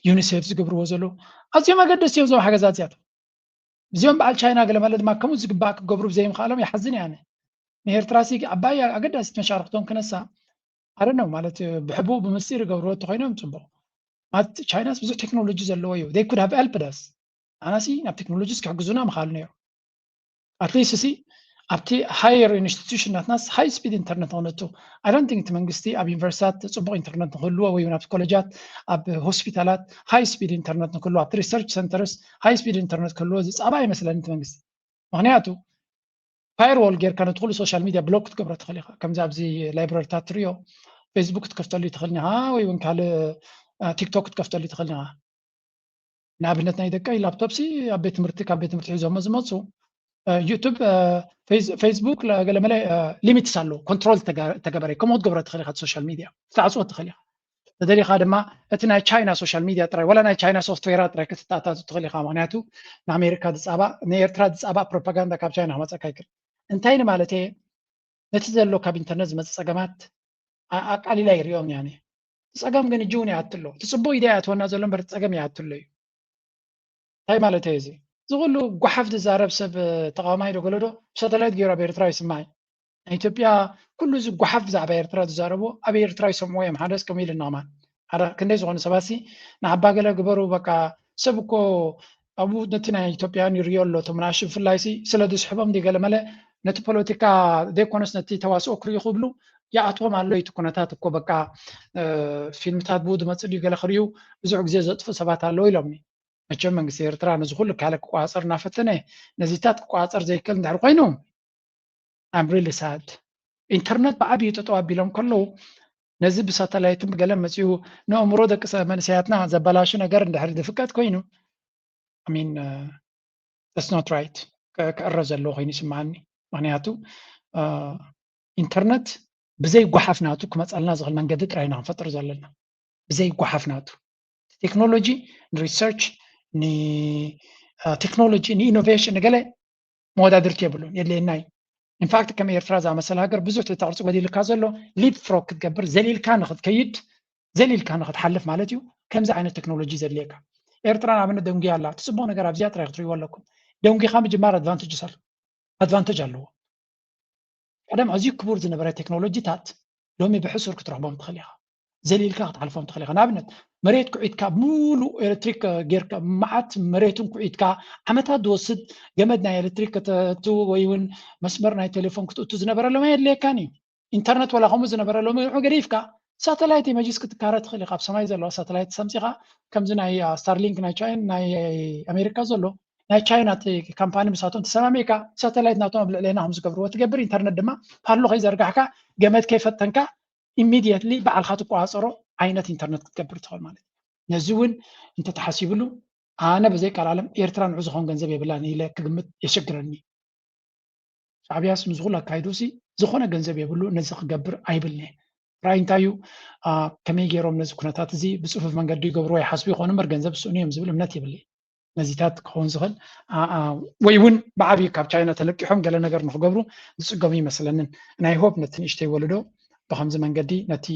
ዩኒሴፍ ዝገብርዎ ዘሎ ኣዝዮም ኣገደስቲ እዮም እዞም ሓገዛት እዚኣቶም። እዚኦም በዓል ቻይና ገለ ማለት ድማ ከምኡ ዝግባእ ክገብሩ ብዘይምኽኣሎም ይሓዝን እየ ኣነ። ንኤርትራ ሲ ዓባይ ኣገዳሲት መሻርክቶም ክነሳ ኣረነው ማለት ብሕቡእ ብምስጢር ይገብርዎ እንተኾይኖም ጽቡቕ። ማለት ቻይናስ ብዙሕ ቴክኖሎጂ ዘለዎ እዩ። They could have helped us። ኣናሲ ናብ ቴክኖሎጂ ክሕግዙና ምኻሉ ነይሩ። At least ሲ ኣብቲ higher institution ናትናስ high speed internet ንክነቱ። I don't think እቲ መንግስቲ ኣብ ዩኒቨርሲታት ፅቡቕ ኢንተርነት ንክህልዎ ወይ እውን ኣብ ኮሌጃት ኣብ ሆስፒታላት high speed internet ንክህልዎ ኣብቲ research centers high speed internet ክህልዎ ዝፃባ ኣይመስለኒ እቲ መንግስቲ። ምክንያቱ firewall ጌርካ ነቲ ኩሉ social media block ክትገብሮ ትኽእል ኢኻ። ከምዚ ኣብዚ library ታት ትሪኦ Facebook ክትከፍተሉ ትኽእል ኢኻ ወይ እውን ካልእ TikTok ክትከፍተሉ ትኽእል ኢኻ። ንኣብነት ናይ ደቀይ ላፕቶፕ ሲ ኣብ ቤት ትምህርቲ ካብ ቤት ትምህርቲ ሒዞሞ ዝመፁ YouTube፣ Facebook ገለመለ limits ኣሎ control ተገበረ ከምኡ ክትገብሮ ትኽእል ኢኻ social media ክትዓፅዎ ትኽእል ኢኻ። ተደሊኻ ድማ እቲ ናይ ቻይና social media ጥራይ ወላ ናይ ቻይና software ጥራይ ክትተኣታቱ ትኽእል ኢኻ። ምክንያቱ ንኣሜሪካ ዝፃባእ ንኤርትራ ዝፃባእ propaganda ካብ ቻይና ክመፀካ ይክእል። እንታይ ንማለት እየ? ነቲ ዘሎ ካብ ኢንተርነት ዝመፅእ ፀገማት ኣቃሊላ ይሪኦም ያኔ። እቲ ፀገም ግን እጅ እውን ይኣቱ ኣሎ። እቲ ፅቡቅ ኢደ ይኣትወና ዘሎ እምበር እቲ ፀገም ይኣቱ ኣሎ እዩ። እንታይ ማለት እዩ እዚ? እዚ ኩሉ ጓሓፍ ዝዛረብ ሰብ ተቃዋማይ ዶ ገለዶ ብሳተላይት ገይሩ ኣብ ኤርትራ ይስማይ። ናይ ኢትዮጵያ ኩሉ እዚ ጓሓፍ ብዛዕባ ኤርትራ ዝዛረቡ ኣብ ኤርትራ ይሰምዎ እዮም። ሓደስ ከምኡ ኢልና ከማን ሓደ ክንደይ ዝኾኑ ሰባት ሲ ንዓባ ገለ ግበሩ በቃ ሰብ እኮ ኣብኡ ነቲ ናይ ኢትዮጵያን ይሪኦ ኣሎ እቶም ናሽ ብፍላይ ሲ ስለ ዝስሕቦም ዲ ገለ መለ ነቲ ፖለቲካ ዘይኮነስ ነቲ ተዋስኦ ክሪኡ ክብሉ ይኣትዎም ኣሎ እቲ ኩነታት እኮ በቃ ፊልምታት ብኡ ዝመፅእ ድዩ ገለ ክሪኡ ብዙሕ ግዜ ዘጥፍኡ ሰባት ኣለዉ ኢሎምኒ። መቸም መንግስቲ ኤርትራ ነዚ ኩሉ ካለ ክቋፀር እናፈተነ ነዚታት ክቋፀር ዘይክእል እንድሕር ኮይኑ I'm really sad። ኢንተርነት ብዓብዩ ጠጠው ኣቢሎም ከለዉ ነዚ ብሳተላይትን ብገለን መፅኡ ንእምሮ ደቂ መንእሰያትና ዘበላሹ ነገር እንድሕር ዝፍቀድ ኮይኑ I mean that's not right ክዕረ ዘለዎ ኮይኑ ይስምዓኒ። ምክንያቱ ኢንተርነት ብዘይ ጓሓፍ ናቱ ክመፀልና ዝኽእል መንገዲ ጥራይ ኢና ክንፈጥር ዘለና። ብዘይ ጓሓፍ ናቱ ቴክኖሎጂ ንሪሰርች ንቴክኖሎጂ ንኢኖቬሽን ንገለ መወዳድርቲ የብሉን የድልየና እዩ። ኢንፋክት ከም ኤርትራ ዝኣመሰለ ሃገር ብዙሕ ተታቕርፂ ጎዲልካ ዘሎ ሊፕ ፍሮግ ክትገብር ዘሊልካ ንክትከይድ ዘሊልካ ንክትሓልፍ ማለት እዩ። ከምዚ ዓይነት ቴክኖሎጂ ዘድልየካ ኤርትራ ንኣብነት ደንጉያ ኣላ። እቲ ፅቡቅ ነገር ኣብዚኣ ጥራይ ክትሪእዎ ኣለኩም። ደንጉኻ ምጅማር ኣድቫንቴጅ ኣሎ ኣድቫንቴጅ ኣለዎ። ቀደም ኣዝዩ ክቡር ዝነበረ ቴክኖሎጂታት ሎሚ ብሕሱር ክትረኽቦም ትኽእል ኢኻ። ዘሊልካ ክትሓልፎም ትኽእል ኢኻ። ንኣብነት መሬት ኩዒትካ ሙሉእ ኤሌክትሪክ ጌርካ መዓት መሬትን ኩዒትካ ዓመታት ዝወስድ ገመድ ናይ ኤሌክትሪክ ከተእቱ ወይ እውን መስመር ናይ ቴሌፎን ክትእቱ ዝነበረ ሎሚ ኣየድልየካን እዩ። ኢንተርነት ወላ ከምኡ ዝነበረ ሎሚ ንዑ ገዲፍካ ሳተላይት ኢመጅስ ክትካረ ትኽእል ኢኻ። ኣብ ሰማይ ዘለዋ ሳተላይት ሰምፂኻ ከምዚ ናይ ስታርሊንክ ናይ ቻይን ናይ ኣሜሪካ ዘሎ ናይ ቻይና ካምፓኒ ምሳቶም ተሰማሚዕካ ሳተላይት ናቶም ኣብ ልዕሌና ከም ዝገብርዎ ትገብር ኢንተርነት ድማ ፓሎ ከይዘርጋሕካ ገመድ ከይፈተንካ ኢሚድየትሊ ባዕልካ ትቆፃፀሮ ዓይነት ኢንተርነት ክትገብር ትኽእል ማለት እዩ። ነዚ እውን እንተተሓሲብሉ ኣነ ብዘይ ቃል ዓለም ኤርትራ ንዑ ዝኸውን ገንዘብ የብላን ኢለ ክግምት የሸግረኒ። ሻዕብያስ ንዚ ኩሉ ኣካይዱ ሲ ዝኾነ ገንዘብ የብሉ ነዚ ክገብር ኣይብልኒ። ራእይ እንታይ እዩ? ከመይ ገይሮም ነዚ ኩነታት እዚ ብፅፉፍ መንገዲ ይገብርዎ ይሓስቡ ይኾኑ እምበር ገንዘብ ዝስእኑ እዮም ዝብል እምነት የብለይ። ነዚታት ክኸውን ዝኽእል ወይ እውን ብዓብዩ ካብ ቻይና ተለቂሖም ገለ ነገር ንክገብሩ ዝፅገሙ ይመስለንን። ናይ ሆፕ ነቲ ንእሽተይ ወለዶ ብከምዚ መንገዲ ነቲ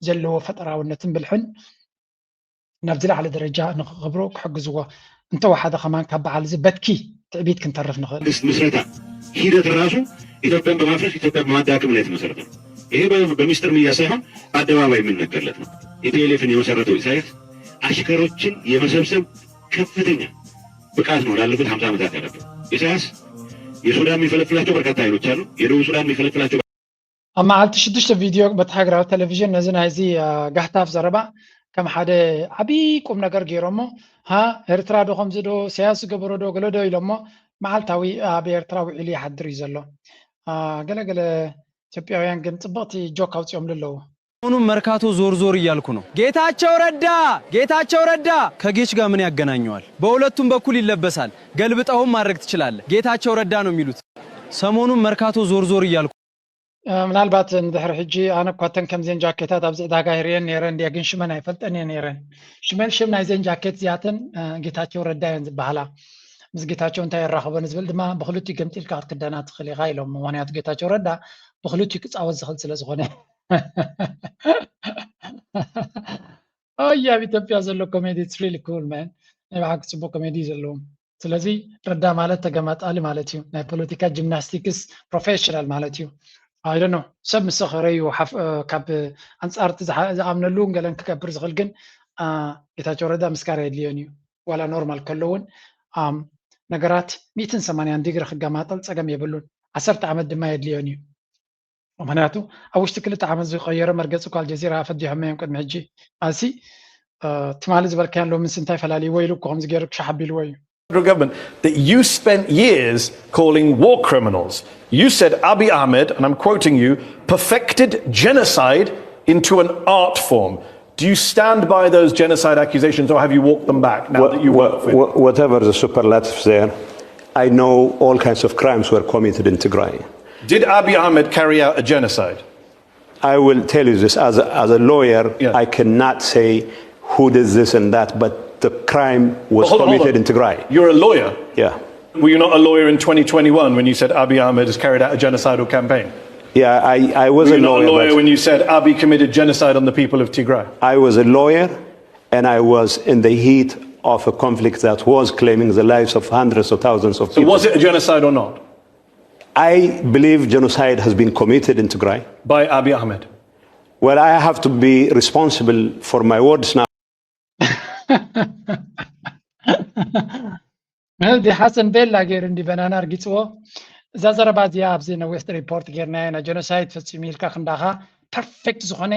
ዘለዎ ፈጠራውነትን ብልሕን ናብ ዝለዓለ ደረጃ ንክኸብሮ ክሕግዝዎ እንተወሓደ ከማን ካብ በዓል እዚ በትኪ ትዕቢት ክንተርፍ ንኽእል። መንግስት ምስረታ ሂደት ራሱ ኢትዮጵያን በማፍረስ ኢትዮጵያን በማዳከም ላይ የተመሰረተ ነው። ይሄ በ- በሚስጥር ሚዲያ ሳይሆን በአደባባይ የሚነገርለት ነው። ቲፒኤልኤፍን የመሰረተው ኢሳያስ አሽከሮችን የመሰብሰብ ከፍተኛ ብቃት ነው ላለፉት ሀምሳ ዓመታት ያለበት። ኢሳያስ የሱዳን የሚፈለፍላቸው በርካታ ኃይሎች አሉ። የደቡብ ሱዳን የሚፈለፍላቸው ኣብ መዓልቲ ሽዱሽተ ቪድዮ በቲ ሃገራዊ ቴሌቪዥን ነዚ ናይዚ ጋህታፍ ዘረባ ከም ሓደ ዓብዪ ቁም ነገር ገይሮሞ። ሃ ኤርትራ ዶ ከምዚ ዶ ኢሳያስ ዝገበሮ ዶ ገለ ዶ ኢሎሞ። መዓልታዊ ኣብ ኤርትራ ውዒሉ ይሓድር እዩ ዘሎ። ገለገለ ኢትዮጵያውያን ግን ፅብቕቲ ጆክ ኣውፂኦምሉ ኣለዉ። ሰሞኑን መርካቶ ዞር ዞር እያልኩ ነው። ጌታቸው ረዳ ጌታቸው ረዳ ከጌች ጋር ምን ያገናኘዋል? በሁለቱም በኩል ይለበሳል። ገልብጠውም ማድረግ ትችላለህ። ጌታቸው ረዳ ነው የሚሉት። ሰሞኑን መርካቶ ዞር ዞር እያልኩ ምናልባት እንድሕር ሕጂ ኣነ እኳ እተን ከምዚአን ጃኬታት ኣብዚ ዕዳጋ ይርእየን ነይረ እንድየ፣ ግን ሽመን ኣይፈልጠን እየ ነይረን። ሽመን ሽም ናይዘን ጃኬት እዚኣተን ጌታቸው ረዳ እየን ዝበሃላ። ምስ ጌታቸው እንታይ የራኽቦ ንዝብል ድማ ብክልቲኡ ገምጢልካ ክትክደና ትኽእል ኢኻ ኢሎም። ምኽንያቱ ጌታቸው ረዳ ብክልቲኡ ክፃወት ዝኽእል ስለ ዝኾነ። ኣይ ኣብ ኢትዮጵያ ዘሎ ኮሜዲ it's really cool man። ናይ ብሓቂ ፅቡቅ ኮሜዲ እዩ ዘለዎም። ስለዚ ረዳ ማለት ተገማጣሊ ማለት እዩ። ናይ ፖለቲካ ጂምናስቲክስ ፕሮፌሽናል ማለት እዩ። I don't know ሰብ ምስ ሰኸረ እዩ ካብ ኣንፃር እቲ ዝኣምነሉ ገለን ክገብር ዝኽእል ግን ጌታቸው ረዳ ምስጋር የድልዮን እዩ። ዋላ ኖርማል ከሎ እውን ነገራት ሚእትን ሰማንያን ዲግሪ ክገማጠል ፀገም የብሉን። ዓሰርተ ዓመት ድማ የድልዮን እዩ። ምክንያቱ ኣብ ውሽጢ ክልተ ዓመት ዝቀየረ መርገፂ እኳ ኣልጀዚራ ፈዲሖም እዮም ቅድሚ ሕጂ። ኣሲ ትማሊ ዝበልካያን ሎምንስ እንታይ ፈላልይዎ ኢሉ እኮ ከምዚ ገይሩ ክሻሕ ኣቢልዎ እዩ። Federal government that you spent years calling war criminals. You said Abiy Ahmed, and I'm quoting you, perfected genocide into an art form. Do you stand by those genocide accusations or have you walked them back now that you work for him? Whatever the superlatives there, I know all kinds of crimes were committed in Tigray. Did Abiy Ahmed carry out a genocide? I will tell you this as a, as a lawyer, Yeah. I cannot say who did this and that, but the crime was Hold on, hold committed on. in Tigray. You're a lawyer. Yeah. Were you not a lawyer in twenty twenty-one when you said Abiy Ahmed has carried out a genocidal campaign? Yeah, I, I was Were a you not a lawyer. lawyer but- when you said Abiy committed genocide on the people of Tigray? I was a lawyer and I was in the heat of a conflict that was claiming the lives of hundreds of thousands of So people. Was it a genocide or not? I believe genocide has been committed in Tigray. By Abiy Ahmed. Well, I have to be responsible for my words now. መህዲ ሓሰን ቤላ ገይሩ እንዲ በናና ኣርጊፅዎ። እዛ ዘረባ እዚኣ ኣብዚ ናይ ዌስት ሪፖርት ጌርናዮ ናይ ጀኖሳይድ ፈፂሙ ኢልካ ክንዳኻ ፐርፌክት ዝኾነ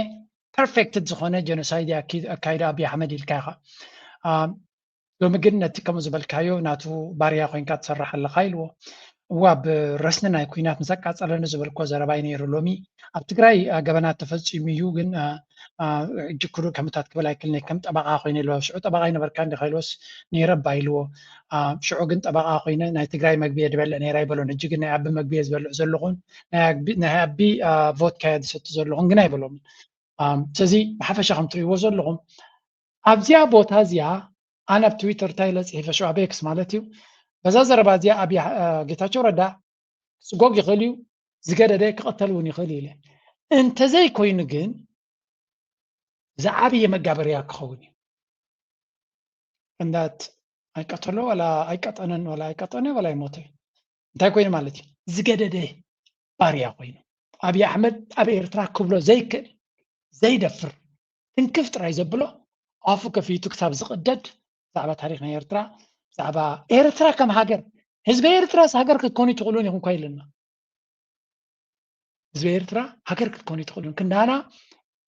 ፐርፌክትድ ዝኾነ ጀኖሳይድ ኣካይዱ ኣብይ ኣሕመድ ኢልካ ኢኻ። ሎሚ ግን ነቲ ከምኡ ዝበልካዮ ናቱ ባርያ ኮይንካ ትሰርሕ ኣለኻ ኢልዎ። እዋ ብረስኒ ናይ ኩናት ምስ ኣቃፀለኒ ዝበልኮ ዘረባይ ነይሩ። ሎሚ ኣብ ትግራይ ገበናት ተፈፂሙ እዩ ግን ሕጂ ኩሉ ከምታት ክብል ኣይክልኒ ከም ጠበቃ ኮይነ ኢልዎ። ሽዑ ጠበቃ ይነበርካ እንዲ ከኢልዎስ ነይረ እባ ኢልዎ። ሽዑ ግን ጠበቃ ኮይነ ናይ ትግራይ መግቢ እየ ዝበልዕ ነይረ ኣይበሎን። ሕጂ ግን ናይ ኣቢ መግቢ እየ ዝበልዕ ዘለኹን ናይ ኣቢ ቮድካ እየ ዝሰቲ ዘለኹን ግን ኣይበሎምን። ስለዚ ብሓፈሻ ከም ትርእይዎ ዘለኹም ኣብዚኣ ቦታ እዚኣ ኣነ ኣብ ትዊተር እንታይ ኢለ ፅሒፈ ሽዑ ኣብ ኤክስ ማለት እዩ በዛ ዘረባ እዚኣ ኣብ ጌታቸው ረዳ ስጎግ ይኽእል እዩ ዝገደደ ክቐተል እውን ይኽእል ኢለ እንተዘይኮይኑ ግን ዝዓበየ መጋበርያ ክኸውን እዩ እንዳት ኣይቀተሎ ወላ ኣይቀጠነን ወላ ኣይቀጠነ ወላ ኣይሞተ እንታይ ኮይኑ ማለት እዩ ዝገደደ ባርያ ኮይኑ ኣብይ ኣሕመድ ኣብ ኤርትራ ክብሎ ዘይክእል ዘይደፍር ትንክፍ ጥራይ ዘብሎ ኣፉ ከፊቱ ክሳብ ዝቕደድ ብዛዕባ ታሪክ ናይ ኤርትራ ብዛዕባ ኤርትራ ከም ሃገር ህዝቢ ኤርትራስ ሃገር ክትኮኑ ትኽእሉን ኢኹም ኳ ኢልና ህዝቢ ኤርትራ ሃገር ክትኮኑ ትኽእሉን ክንዳና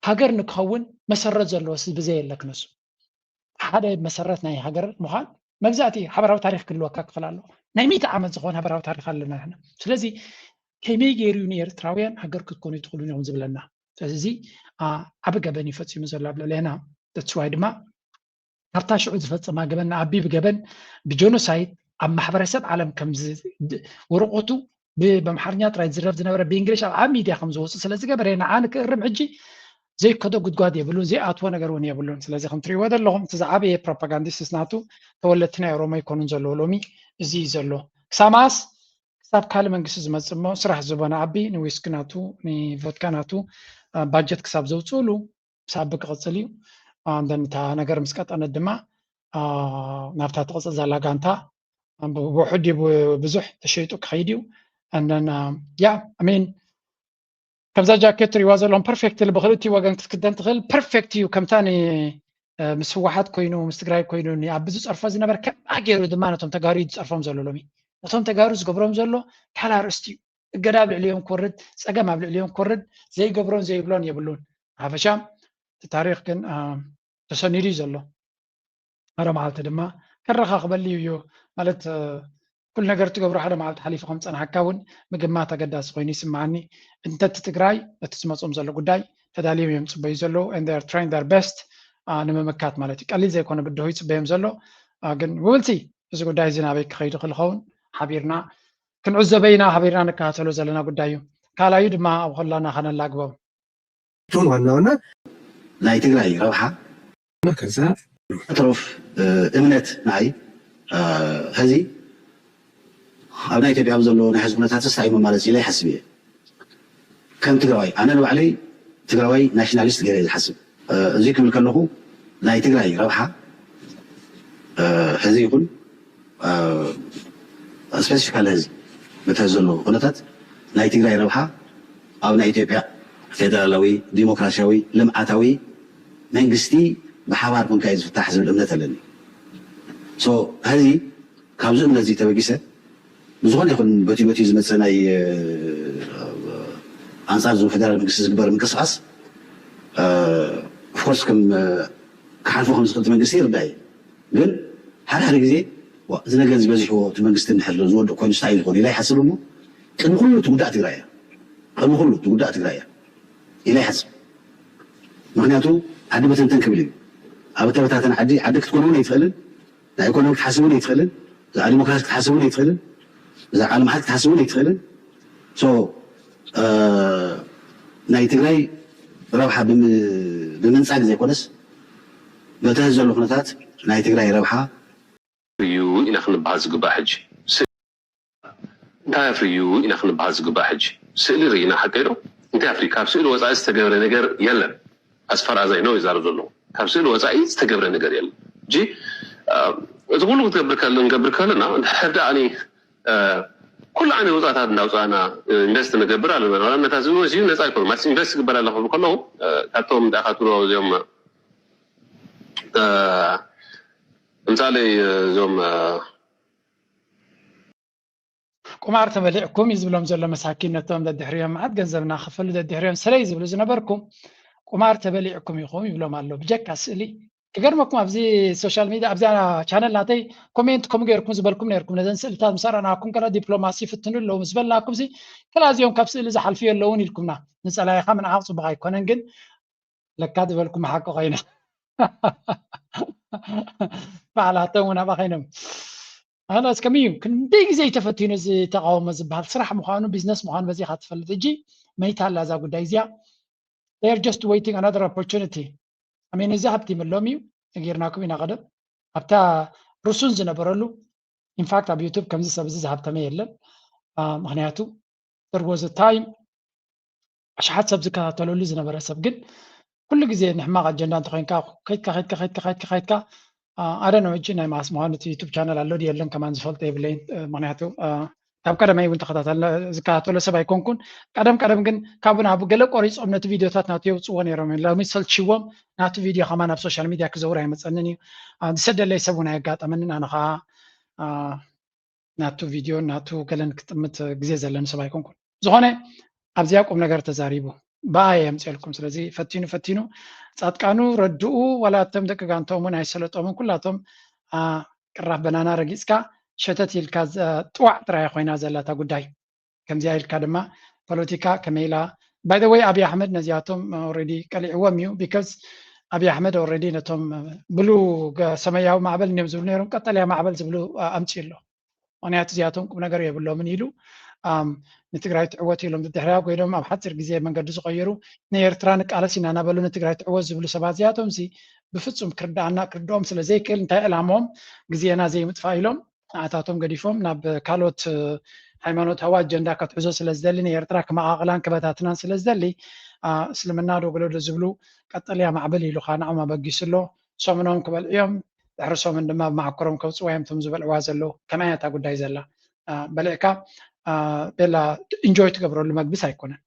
ሃገር ንክኸውን መሰረት ዘለዎስ ብዘይ የለ ክነሱ ሓደ መሰረት ናይ ሃገር ምዃን መግዛእቲ ሓበራዊ ታሪክ ክህልወካ ክኽእል ኣለዎ ናይ ሚእቲ ዓመት ዝኾነ ሃበራዊ ታሪክ ኣለና ንሕና ስለዚ ከመይ ገይሩ እዩ ንኤርትራውያን ሃገር ክትኮኑ ትኽእሉን ኢኹም ዝብለና ስለዚ ዓቢ ገበን እዩ ፈፂሙ ዘሎ ኣብ ልዕሌና ተስዋይ ድማ ካብታ ሽዑ ዝፈፀማ ገበን ንኣቢ ብገበን ብጀኖሳይድ ኣብ ማሕበረሰብ ዓለም ከም ወረቆቱ ብኣምሓርኛ ጥራይ ዝረፍ ዝነበረ ብእንግሊሽ ኣብ ዓብ ሚድያ ከም ዝወፅእ ስለ ዝገበረ ንዓ ንክእርም ሕጂ ዘይከዶ ጉድጓድ የብሉን ዘይኣትዎ ነገር እውን የብሉን ስለዚ ከም ትሪእዎ ዘለኹም እቲ ዝዓበየ ፕሮፓጋንዲስትስ ናቱ ተወለድቲ ናይ ኦሮሞ ይኮኑን ዘለዎ ሎሚ እዚ እዩ ዘሎ ክሳማስ ክሳብ ካልእ መንግስቲ ዝመፅእ እሞ ስራሕ ዝቦ ንኣቢ ንዊስኪ ናቱ ንቮድካ ናቱ ባጀት ክሳብ ዘውፅእሉ ሳቢ ክቕፅል እዩ እንደን እታ ነገር ምስ ቀጠነት ድማ ናብታ ትቕፅል ዘላ ጋንታ ብውሕድ ብዙሕ ተሸይጡ ክኸይድ እዩ እንደን ያ ሚን ከምዛ ጃኬት ትሪዋ ዘለኹም ፐርፌክት ብክልቲ ወገን ክትክደን ትኽእል ፐርፌክት እዩ ከምታ ምስ ህወሓት ኮይኑ ምስ ትግራይ ኮይኑ ኣብ ዝፀርፎ ዝነበር ከምኣ ገይሩ ድማ ነቶም ተጋሩ ዝፀርፎም ዘሎ ሎሚ ነቶም ተጋሩ ዝገብሮም ዘሎ ካላ ርእስቲ እዩ እገዳ ኣብ ልዕሊኦም ክወርድ ፀገም ኣብ ልዕሊኦም ክወርድ ዘይገብሮን ዘይብሎን የብሉን ሓፈሻ እቲ ታሪክ ግን ተሰኒዱ እዩ ዘሎ ሓደ መዓልቲ ድማ ከረኻኽበሊ እዩ ማለት ኩሉ ነገር ትገብሮ ሓደ መዓልቲ ሓሊፉ ከም ፀናሓካ እውን ምግማት ኣገዳሲ ኮይኑ ይስምዓኒ እንተ እቲ ትግራይ እቲ ዝመፅኦም ዘሎ ጉዳይ ተዳልዮም እዮም ፅበዩ ዘለዉ and they are trying their best ንምምካት ማለት እዩ ቀሊል ዘይኮነ ብድሆ ይፅበዮም ዘሎ ግን ውብልቲ እዚ ጉዳይ እዚ ናበይ ክኸይዱ ክልኸውን ሓቢርና ክንዕዘበ ኢና ሓቢርና ንከታተሎ ዘለና ጉዳይ እዩ ካልኣዩ ድማ ኣብ ከላና ከነላግቦም እቶም ዋና ዋና ናይ ትግራይ ረብሓ ከዛ ኣትሮፍ እምነት ንዓይ ሕዚ ኣብ ናይ ኢትዮጵያ ኣብ ዘሎ ናይ ሕዚ ኩነታት ስታይ መማረፂ ኢለ ይሓስብ እየ ከም ትግራዋይ ኣነ ንባዕለይ ትግራዋይ ናሽናሊስት ገይረ ዝሓስብ እዚ ክብል ከለኹ ናይ ትግራይ ረብሓ ሕዚ ይኹን ስፔሲፊካል ሕዚ በተ ዘሎ ኩነታት ናይ ትግራይ ረብሓ ኣብ ናይ ኢትዮጵያ ፌደራላዊ ዲሞክራሲያዊ ልምዓታዊ መንግስቲ ብሓባር ኮንካ እዩ ዝፍታሕ ዝብል እምነት ኣለኒ። So ሕዚ ካብዚ እምነት እዚ ተበጊሰ ብዝኾነ ይኹን በቲ በቲ ዝመፀ ናይ ኣንፃር ዞም ፌደራል መንግስቲ ዝግበር ምንቅስቃስ ኦፍኮርስ ከም ክሓልፎ ከም ዝኽእል መንግስቲ ይርዳእ እዩ። ግን ሓደ ሓደ ግዜ እዚ ነገር እዚ በዚሕዎ እቲ መንግስቲ እንድሕር ዝወድቕ ኮይኑ ስታይ ዝኾነ ኢላ ይሓስብ እሞ ቅድሚ ኩሉ ትጉዳእ ትግራይ እያ። ቅድሚ ኩሉ ትጉዳእ ትግራይ እያ ኢላ ይሓስብ። ምክንያቱ ዓዲ በተንተን ክብል እዩ። ኣብ እተበታተን ዓዲ ዓዲ ክትኮን እውን ኣይትኽእልን። ናይ ኢኮኖሚ ክትሓስብ እውን ኣይትኽእልን። ብዛዕባ ዲሞክራሲ ክትሓስብ እውን ኣይትኽእልን። ብዛዕባ ልምዓት ክትሓስብ እውን ኣይትኽእልን። So ናይ ትግራይ ረብሓ ብምንፃግ ዘይኮነስ በቲ ዘሎ ኩነታት ናይ ትግራይ ረብሓ እዩ ኢና ክንበሃል ዝግባእ። ሕጂ እንታይ ኣፍርዩ ኢና ክንበሃል ዝግባእ። ሕጂ ስእሊ ርኢና ሓቀይ ዶ እንታይ ኣፍርዩ? ካብ ስእሊ ወፃኢ ዝተገብረ ነገር የለን። ኣስፈር ኣዛይ ነው ይዛረብ ዘሎ ካብ ስእሊ ወፃኢ ዝተገብረ ነገር የለን። ሕጂ እቲ ኩሉ ክትገብር ከለ ንገብር ከለና ሕርዳእኒ ኩሉ ዓይነት ወፃታት እንዳውፃእና ኢንቨስት ንገብር ኣለና። ዋላነታት እዚ ወሲዩ ነፃ ይኮኑ ማለት ኢንቨስት ይግበር ኣለኹ ከለኹ ካብቶም ዳካ ትብሎ እዚኦም ምሳሌ እዞም ቁማር ተበሊዕኩም እዩ ዝብሎም ዘሎ መሳኪን ነቶም ደድሕሪኦም መዓት ገንዘብ እናኸፈሉ ደድሕሪኦም ሰለይ ዝብሉ ዝነበርኩም ቁማር ተበሊዕኩም ኢኹም ይብሎም ኣሎ ብጀካ ስእሊ ክገርመኩም ኣብዚ ሶሻል ሚድያ ኣብዚኣ ቻነል ናተይ ኮሜንት ከምኡ ገይርኩም ዝበልኩም ነርኩም ነዘን ስእልታት ምስ ኣረኣናኩም ከላ ዲፕሎማሲ ይፍትኑ ኣለዉ ምስ በልናኩም ሲ ከላ እዚኦም ካብ ስእሊ ዝሓልፉ የለውን ኢልኩምና ንፀላኢኻ ምንዓቕ ፅቡቅ ኣይኮነን ግን ለካ ዝበልኩም ሓቂ ኮይና ባዕላቶም እውን ኣብኣ ኮይኖም ኣላ እስከምዩ ክንደይ ግዜ ተፈቲኑ እዚ ተቃውሞ ዝበሃል ስራሕ ምኳኑ ቢዝነስ ምኳኑ በዚካ ትፈልጥ እጂ መይታ ኣላ እዛ ጉዳይ እዚኣ they're just waiting another opportunity ኣሜን እዚ ሃብቲ መሎም እዩ ነጊርናኩም ኢና ቀደም ኣብታ ርሱን ዝነበረሉ ኢንፋክት ኣብ ዩቱብ ከምዚ ሰብ እዚ ዝሃብተመ የለን ምክንያቱ there was a time ኣሽሓት ሰብ ዝከታተለሉ ዝነበረ ሰብ ግን ኩሉ ግዜ ንሕማቕ ኣጀንዳ እንተኮይንካ ከይድካ ከይድካ ከይድካ ከይድካ ከይድካ ኣደ ነው እጂ ናይ ማስ ምዃኑ እቲ ዩቱብ ቻነል ኣሎ ድዩ የለን ከማን ዝፈልጦ የብለይን ምክንያቱ ካብ ቀደመይ እውን ተኸታተለ ዝከታተሎ ሰብ ኣይኮንኩን ቀደም ቀደም ግን ካብኡ ናብ ገለ ቆሪፆም ነቲ ቪዲዮታት ናቱ የውፅዎ ነይሮም ሎሚ ሰልችዎም ናቱ ቪድዮ ከማን ኣብ ሶሻል ሚድያ ክዘውር ኣይመፀንን እዩ ዝሰደለይ ሰብ እውን ኣየጋጠመንን ኣነ ከዓ ናቱ ቪድዮ ናቱ ገለን ክጥምት ግዜ ዘለኒ ሰብ ኣይኮንኩን ዝኾነ ኣብዚኣ ቁም ነገር ተዛሪቡ ብኣ የምፅልኩም ስለዚ ፈቲኑ ፈቲኑ ፃጥቃኑ ረድኡ ዋላ እቶም ደቂ ጋንቶም እውን ኣይሰለጦምን ኩላቶም ቅራፍ በናና ረጊፅካ ሸተት ኢልካ ጥዋዕ ጥራይ ኮይና ዘላታ ጉዳይ ከምዚኣ ኢልካ ድማ ፖለቲካ ከመይ ኢላ ባይ ወይ ኣብይ ኣሕመድ ነዚኣቶም ኦረዲ ቀሊዕዎም እዩ ቢካዝ ኣብይ ኣሕመድ ኦረዲ ነቶም ብሉ ሰማያዊ ማዕበል እዮም ዝብሉ ነይሮም ቀጠልያ ማዕበል ዝብሉ ኣምፅኡ ኣሎ ምክንያቱ እዚኣቶም ቁም ነገር የብሎምን ኢሉ ንትግራይ ትዕወት ኢሎም ድሕርያ ኮይኖም ኣብ ሓፂር ግዜ መንገዲ ዝቀየሩ ንኤርትራ ንቃለስ ኢና እናበሉ ንትግራይ ትዕወት ዝብሉ ሰባት እዚኣቶም ሲ ብፍፁም ክርዳኣና ክርድኦም ስለ ዘይክእል እንታይ ዕላምኦም ግዜና ዘይምጥፋእ ኢሎም ንኣታቶም ገዲፎም ናብ ካልኦት ሃይማኖታዊ ኣጀንዳ ከትሕዞ ስለ ዝደሊ ንኤርትራ ክመቃቅላን ክበታትናን ስለ ዝደሊ እስልምና ዶ ገለ ዶ ዝብሉ ቀጠልያ ማዕበል ኢሉ ከዓ ንዖም ኣበጊሱ ኣሎ ሰሙኖም ክበልዑ እዮም ድሕሪ ሰሙን ድማ ብመዓኮሮም ከውፅዋ እዮም እቶም ዝበልዕዋ ዘለዉ ከመይ እያ እታ ጉዳይ ዘላ በሊዕካ ቤላ ኢንጆይ ትገብረሉ መግብስ ኣይኮነን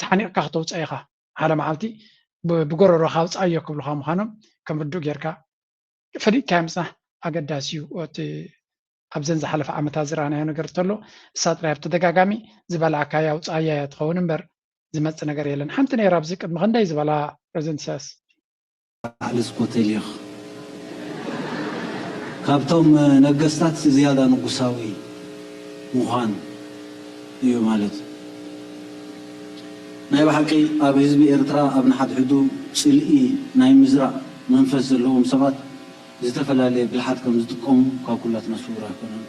ተሓኒቕካ ክተውፅኣ ኢኻ ሓደ መዓልቲ ብጎረሮኻ ኣውፅኣዮ ክብሉኻ ምዃኖም ከም ርዱእ ጌርካ ፈሊጥካዮ ምፅናሕ ኣገዳሲ እዩ እቲ ኣብዘን ዝሓለፈ ዓመታት ዝረኣናዮ ነገር እንተሎ እሳ ጥራይ ኣብ ተደጋጋሚ ዝበላዕካያ ኣውፅኣያ እያ ትኸውን እምበር ዝመፅእ ነገር የለን ሓንቲ ነይራ ኣብዚ ቅድሚ ክንደይ ዝበላ ፕሬዚደንት ኢሳያስ ኣልስ ኮተሊኽ ካብቶም ነገስታት ዝያዳ ንጉሳዊ ምዃን እዩ ማለት ናይ ብሓቂ ኣብ ህዝቢ ኤርትራ ኣብ ንሓድሕዱ ፅልኢ ናይ ምዝራእ መንፈስ ዘለዎም ሰባት ዝተፈላለየ ብልሓት ከም ዝጥቀሙ ካብ ኩላትና ስውር ኣይኮነን።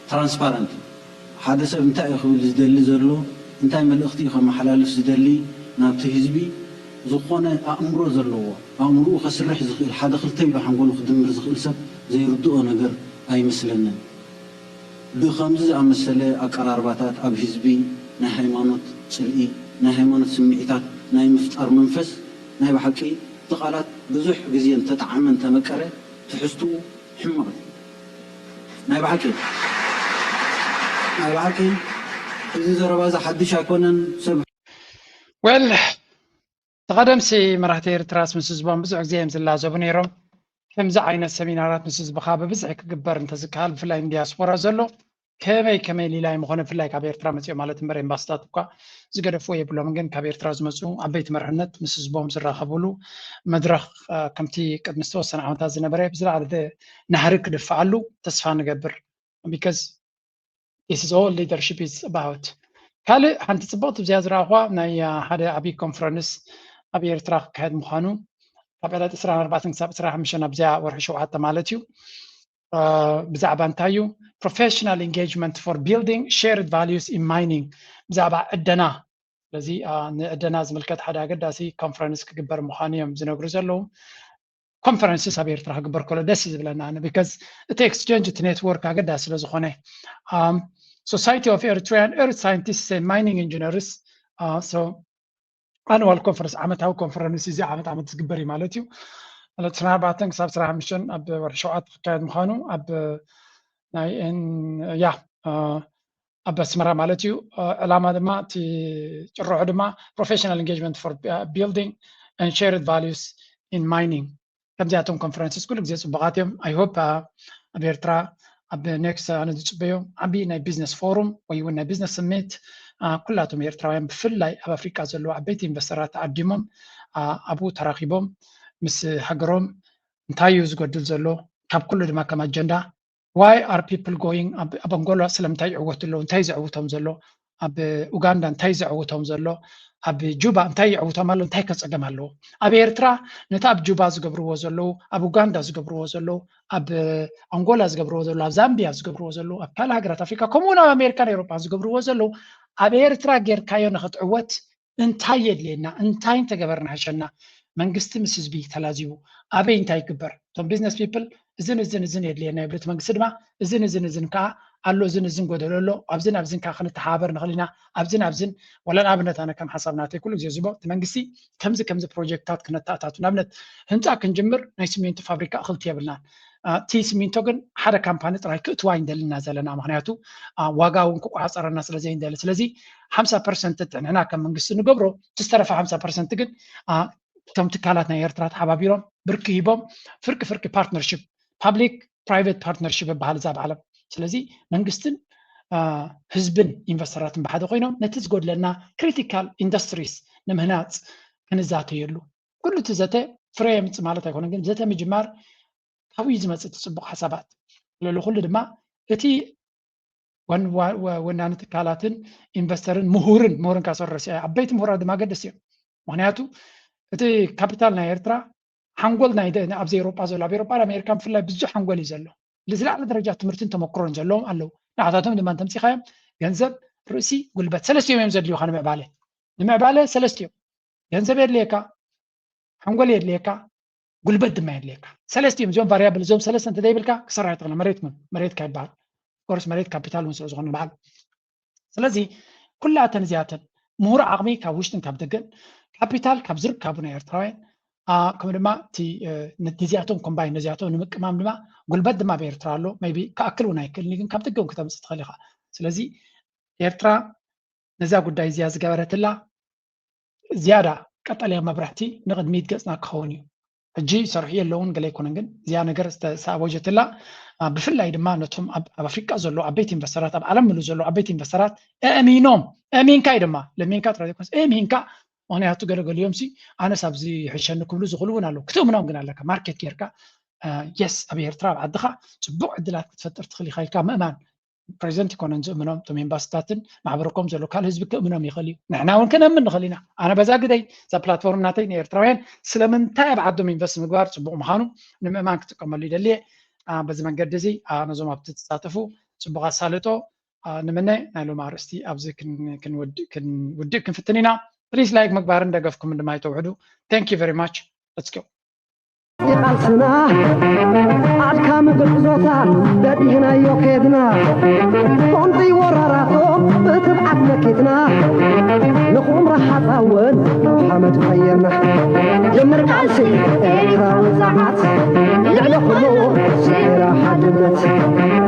ትራንስፓረንት ሓደ ሰብ እንታይ እዩ ክብል ዝደሊ ዘሎ እንታይ መልእኽቲ እዩ ከመሓላልፍ ዝደሊ ናብቲ ህዝቢ ዝኾነ ኣእምሮ ዘለዎ ኣእምርኡ ከስርሕ ዝኽእል ሓደ ክልተ ኢሉ ሓንጎሉ ክድምር ዝኽእል ሰብ ዘይርድኦ ነገር ኣይመስለንን። ብኸምዚ ዝኣመሰለ ኣቀራርባታት ኣብ ህዝቢ ናይ ሃይማኖት ጽልኢ፣ ናይ ሃይማኖት ስምዒታት ናይ ምፍጣር መንፈስ ናይ ብሓቂ እቲ ቃላት ብዙሕ ግዜ እንተጠዓመ እንተመቀረ ትሕዝትኡ ሕማቕ እዩ። ናይ ብሓቂ ናይ ብሓቂ እዚ ዘረባ እዚ ሓድሽ ኣይኮነን ሰብ well ተቐደምሲ መራሕቲ ኤርትራስ ምስ ህዝቦም ብዙሕ ግዜ እዮም ዝላዘቡ ነይሮም። ከምዚ ዓይነት ሰሚናራት ምስ ህዝብኻ ብብዝሒ ክግበር እንተዝከሃል፣ ብፍላይ ንዲያስፖራ ዘሎ ከመይ ከመይ ሊላይ ምኾነ፣ ብፍላይ ካብ ኤርትራ መጺኦም ማለት እምበር፣ ኤምባስታት እኳ ዝገደፍዎ የብሎምን። ግን ካብ ኤርትራ ዝመጹ ዓበይቲ መርሕነት ምስ ህዝቦም ዝራኸብሉ መድረኽ፣ አ፣ ከምቲ ቅድሚ ዝተወሰነ ዓመታት ዝነበረ ብዝለዓለ ናህሪ ክድፍኣሉ ተስፋ ንገብር። Because this is all leadership is about። ካልእ ሓንቲ ጽብቕቲ ብዚያ ዝረኣኹዋ ናይ፣ አ፣ ሓደ ዓብዪ ኮንፈረንስ ኣብ ኤርትራ ክካየድ ምዃኑ፣ ካብ ዕለት ዕስራን ኣርባዕተን ክሳብ ዕስራን ሓሙሽተን ኣብዚኣ ወርሒ ሸውዓተ ማለት እዩ። አ፣ ብዛዕባ እንታይ እዩ? Professional engagement for building shared values in mining። ብዛዕባ ዕደና፣ ስለዚ፣ አ፣ ንዕደና ዝምልከት ሓደ ኣገዳሲ ኮንፈረንስ ክግበር ምዃኑ እዮም ዝነግሩ ዘለዉ። ኮንፈረንስስ ኣብ ኤርትራ ክግበር ከሎ ደስ እዩ ዝብለና ኣነ፣ because እቲ ኤክስቼንጅ፣ እቲ ኔትወርክ ኣገዳሲ ስለ ዝኾነ። Um, Society of Eritrean Earth Scientists and Mining Engineers፣ አ፣ so ኣኑዋል ኮንፈረንስ፣ ዓመታዊ ኮንፈረንስ እዚ ዓመት ዓመት ዝግበር እዩ ማለት እዩ። ዕለት ዕስራን ኣርባዕተን ክሳብ ዕስራን ሓሙሽተን ኣብ ወርሒ ሸውዓተ ክካየድ ምዃኑ ኣብ ናይ ኤን-፣ ያ፣ አ፣ ኣብ ኣስመራ ማለት እዩ። አ፣ ዕላማ ድማ፣ እቲ ጭርሖ ድማ professional engagement for building and shared values in mining። ከምዚኣቶም ኮንፈረንስስ ኩሉ ግዜ ጽቡቓት እዮም። I hope፣ አ፣ ኣብ ኤርትራ ኣብ ኔክስት ኣነ ዝጽበዮ ዓቢ ናይ ቢዝነስ ፎሩም ወይ እውን ናይ ቢዝነስ ስሚት፣ አ፣ ኩላቶም ኤርትራውያን ብፍላይ ኣብ ኣፍሪቃ ዘለዉ ዓበይቲ ኢንቨስተራት ተዓዲሞም፣ አ፣ ኣብኡ ተራኺቦም ምስ ሃገሮም እንታይ እዩ ዝጎድል ዘሎ፣ ካብ ኩሉ ድማ ከም ኣጀንዳ why are people going፣ ኣብ፣ ኣብ ኣንጎላ ስለምንታይ ይዕወቱ ኣለዉ፣ እንታይ ዘዕውቶም ዘሎ፣ ኣብ ኡጋንዳ እንታይ ዘዕውቶም ዘሎ፣ ኣብ ጁባ እንታይ ይዕውቶም ኣሎ፣ እንታይ ከጸገም ኣለዎ። ኣብ ኤርትራ ነቲ ኣብ ጁባ ዝገብርዎ ዘለዉ፣ ኣብ ኡጋንዳ ዝገብርዎ ዘለዉ፣ ኣብ ኣንጎላ ዝገብርዎ ዘለዉ፣ ኣብ ዛምቢያ ዝገብርዎ ዘለዉ፣ ኣብ ካልእ ሃገራት ኣፍሪካ፣ ከምኡ እውን ኣብ ኣሜሪካን ኤውሮጳን ዝገብርዎ ዘለዉ፣ ኣብ ኤርትራ ጌርካዮ ንኽትዕወት እንታይ የድልየና? እንታይ እንተገበርና ሕሸና? መንግስቲ ምስ ህዝቢ ተላዚቡ ኣበይ እንታይ ይግበር? እቶም ቢዝነስ ፒፕል እዝን እዝን እዝን የድልየና ይብሉ። እቲ መንግስቲ ድማ እዝን እዝን እዝን ከዓ ኣሎ፣ እዝን እዝን ጎደሎ ኣሎ፣ ኣብዝን ኣብዝን ከዓ ክንተሓባበር ንኽእል ኢና፣ ኣብዝን ኣብዝን። ወላ ንኣብነት ኣነ ከም ሓሳብ ናተይ ኩሉ ግዜ ዝቦ እቲ መንግስቲ ከምዚ ከምዚ ፕሮጀክትታት ክነተኣታቱ፣ ንኣብነት ህንፃ ክንጅምር ናይ ሲሚንቶ ፋብሪካ ክልቲ የብልናን። አ፣ እቲ ሲሚንቶ ግን ሓደ ካምፓኒ ጥራይ ክእትዋ ይንደልና ዘለና፣ ምክንያቱ፣ አ፣ ዋጋ እውን ክቋፀረና ስለ ዘይንደሊ። ስለዚ ሓምሳ ፐርሰንት እቲ ንሕና ከም መንግስቲ ንገብሮ፣ እቲ ዝተረፈ ሓምሳ ፐርሰንት ግን፣ አ፣ እቶም ትካላት ናይ ኤርትራ ተሓባቢሮም ብርኪ ሂቦም ፍርቂ ፍርቂ ፓርትነርሽፕ፣ ፓብሊክ ፕራይቬት ፓርትነርሽፕ ይበሃል እዛ ኣብ ዓለም። ስለዚ መንግስትን፣ አ፣ ህዝብን ኢንቨስተራትን ብሓደ ኮይኖም ነቲ ዝጎድለና ክሪቲካል ኢንዱስትሪስ ንምህናፅ ክንዛተየሉ። ኩሉ እቲ ዘተ ፍረ የምፅእ ማለት ኣይኮነን፣ ግን ዘተ ምጅማር ካብኡ እዩ ዝመፅእ እቲ ፅቡቕ ሓሳባት። ልዕሊ ኩሉ ድማ እቲ ወን-፣ ዋ-፣ ወ-፣ ወናኒ ትካላትን ኢንቨስተርን ምሁርን፣ ምሁርን ካብ ሰረሲ ዓበይቲ ምሁራት ድማ ኣገደስቲ እዮም። ምክንያቱ እቲ ካፒታል ናይ ኤርትራ ሓንጎል ናይ ደ-፣ ኣብዚ ኤውሮጳ ዘሎ፣ ኣብ ኤውሮጳን ኣሜሪካን ብፍላይ ብዙሕ ሓንጎል እዩ ዘሎ። ዝለዓለ ደረጃ ትምህርትን ተመክሮን ዘለዎም ኣለዉ። ንዓታቶም ድማ እንተምፂኻዮም ገንዘብ፣ ርእሲ፣ ጉልበት፣ ሰለስቲኦም እዮም ዘድልዩኻ ንምዕባለ። ንምዕባለ ሰለስቲኦም። ገንዘብ የድልየካ፣ ሓንጎል የድልየካ፣ ጉልበት ድማ የድልየካ። ሰለስቲኦም እዚኦም ቫሪያብል፣ እዚኦም ሰለስተ እንተዘይብልካ ክሰራሕ ይትኽእልና። መሬት እውን መሬትካ ይበሃል። ኦፍኮርስ መሬት ካፒታል እውን ስለ ዝኾነ በዓል። ስለዚ ኩላተን እዚኣተን ምሁር ዓቕሚ ካብ ውሽጥን ካብ ደገን፣ ካፒታል ካብ ዝርከቡ ናይ ኤርትራውያን፣ አ፣ ከምኡ ድማ እቲ፣ እ፣ ነዚኣቶም ኮምባይን ነዚኣቶም ንምቅማም ድማ ጉልበት ድማ ኣብ ኤርትራ ኣሎ። ሜይቢ ክኣክል እውን ኣይክእልን እዩ፣ ግን ካብ ደገ እውን ክተምፅእ ትኽእል ኢኻ። ስለዚ ኤርትራ ነዛ ጉዳይ እዚኣ ዝገበረትላ ዝያዳ ቀጠልያ መብራህቲ ንቕድሚት ገጽና ክኸውን እዩ። ሕጂ ይሰርሑ የለውን ገለ ኣይኮነን፣ ግን እዚኣ ነገር ዝተ-፣ ዝተኣወጀትላ፣ አ፣ ብፍላይ ድማ ነቶም ኣብ፣ ኣብ ኣፍሪቃ ዘለዉ ዓበይቲ ኢንቨስተራት፣ ኣብ ዓለም ምሉእ ዘለዉ ዓበይቲ ኢንቨስተራት ኣእሚኖም፣ ኣእሚንካ እዩ ድማ፣ ለሚንካ ጥራይ ዘይኮነስ ኣእሚንካ፣ ምኽንያቱ ገለ ገሊኦም ሲ ኣነስ ኣብዚ ይሕሸኒ ክብሉ ዝኽእሉ እውን ኣለዉ። ክትእምኖም ግን ኣለካ፣ ማርኬት ጌርካ፣ አ፣ የስ ኣብ ኤርትራ ኣብ ዓድኻ ጽቡቕ ዕድላት ክትፈጥር ትኽእል ኢኻ ኢልካ ምእማን። ፕሬዚደንት ይኮነን ዝእምኖም፣ እቶም ኤምባሲታትን ማሕበረ ኮም ዘሎ ካልእ ህዝቢ ክእምኖም ይኽእል እዩ። ንሕና እውን ክነምን ንኽእል ኢና። ኣነ በዛ ግደይ፣ እዛ ፕላትፎርም ናተይ ንኤርትራውያን ስለምንታይ ኣብ ዓዶም ኢንቨስት ምግባር ጽቡቕ ምዃኑ ንምእማን ክጥቀመሉ ይደሊ እየ። አ፣ በዚ መንገዲ እዚ፣ አ፣ ነዞም ኣብቲ ትሳተፉ ጽቡቕ ኣሳልጦ፣ አ፣ ንምነ። ናይ ሎሚ ኣርእስቲ ኣብዚ ክን-፣ ክንውድ-፣ ክንውድእ ክንፍትን ኢና። ፕሊስ ላይክ ምግባርን ደገፍኩምን ድማ ኣይተውሕዱ። Thank you very much. Let's go. የቃልስና ኣድካሚ ጉዕዞታት በዲህናዮ ከድና፣ ቁንጥይ ወራራቶ ብትብዓት መኪትና፣ ንኹምራ ሓፃወን ሓመድ ቀየርና። ድምር ቃልሲ ኤርትራዊ ጸዓት፣ ልዕሊ ኩሉ ስዒራ ሓድነት።